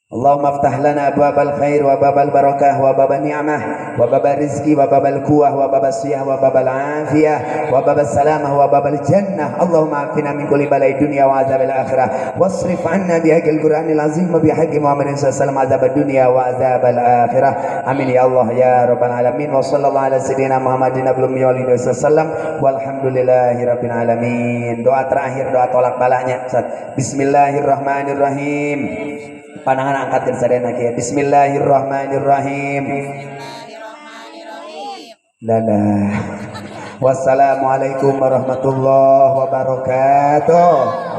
Allahumma aftah lana abwabal khair wa babal barakah wa babal ni'mah wa babal rizki wa babal quwwah wa babal siyah wa babal afiyah wa babal salamah wa babal jannah. Allahumma afina min kulli balai dunya wa azabil akhirah wasrif anna bihaqqil qur'anil azim wa bihaqqi Muhammadin sallallahu alaihi wasallam azabad dunya wa azabal akhirah. Amin ya Allah ya rabbal alamin. Wa sallallahu ala sayyidina Muhammadin nabiyil ummi wa sallam walhamdulillahi rabbil alamin. Doa terakhir, doa tolak balanya. Bismillahirrahmanirrahim. Pandangan angkat ke sadayana kieu. Bismillahirrahmanirrahim. Dadah. Wassalamualaikum warahmatullahi wabarakatuh.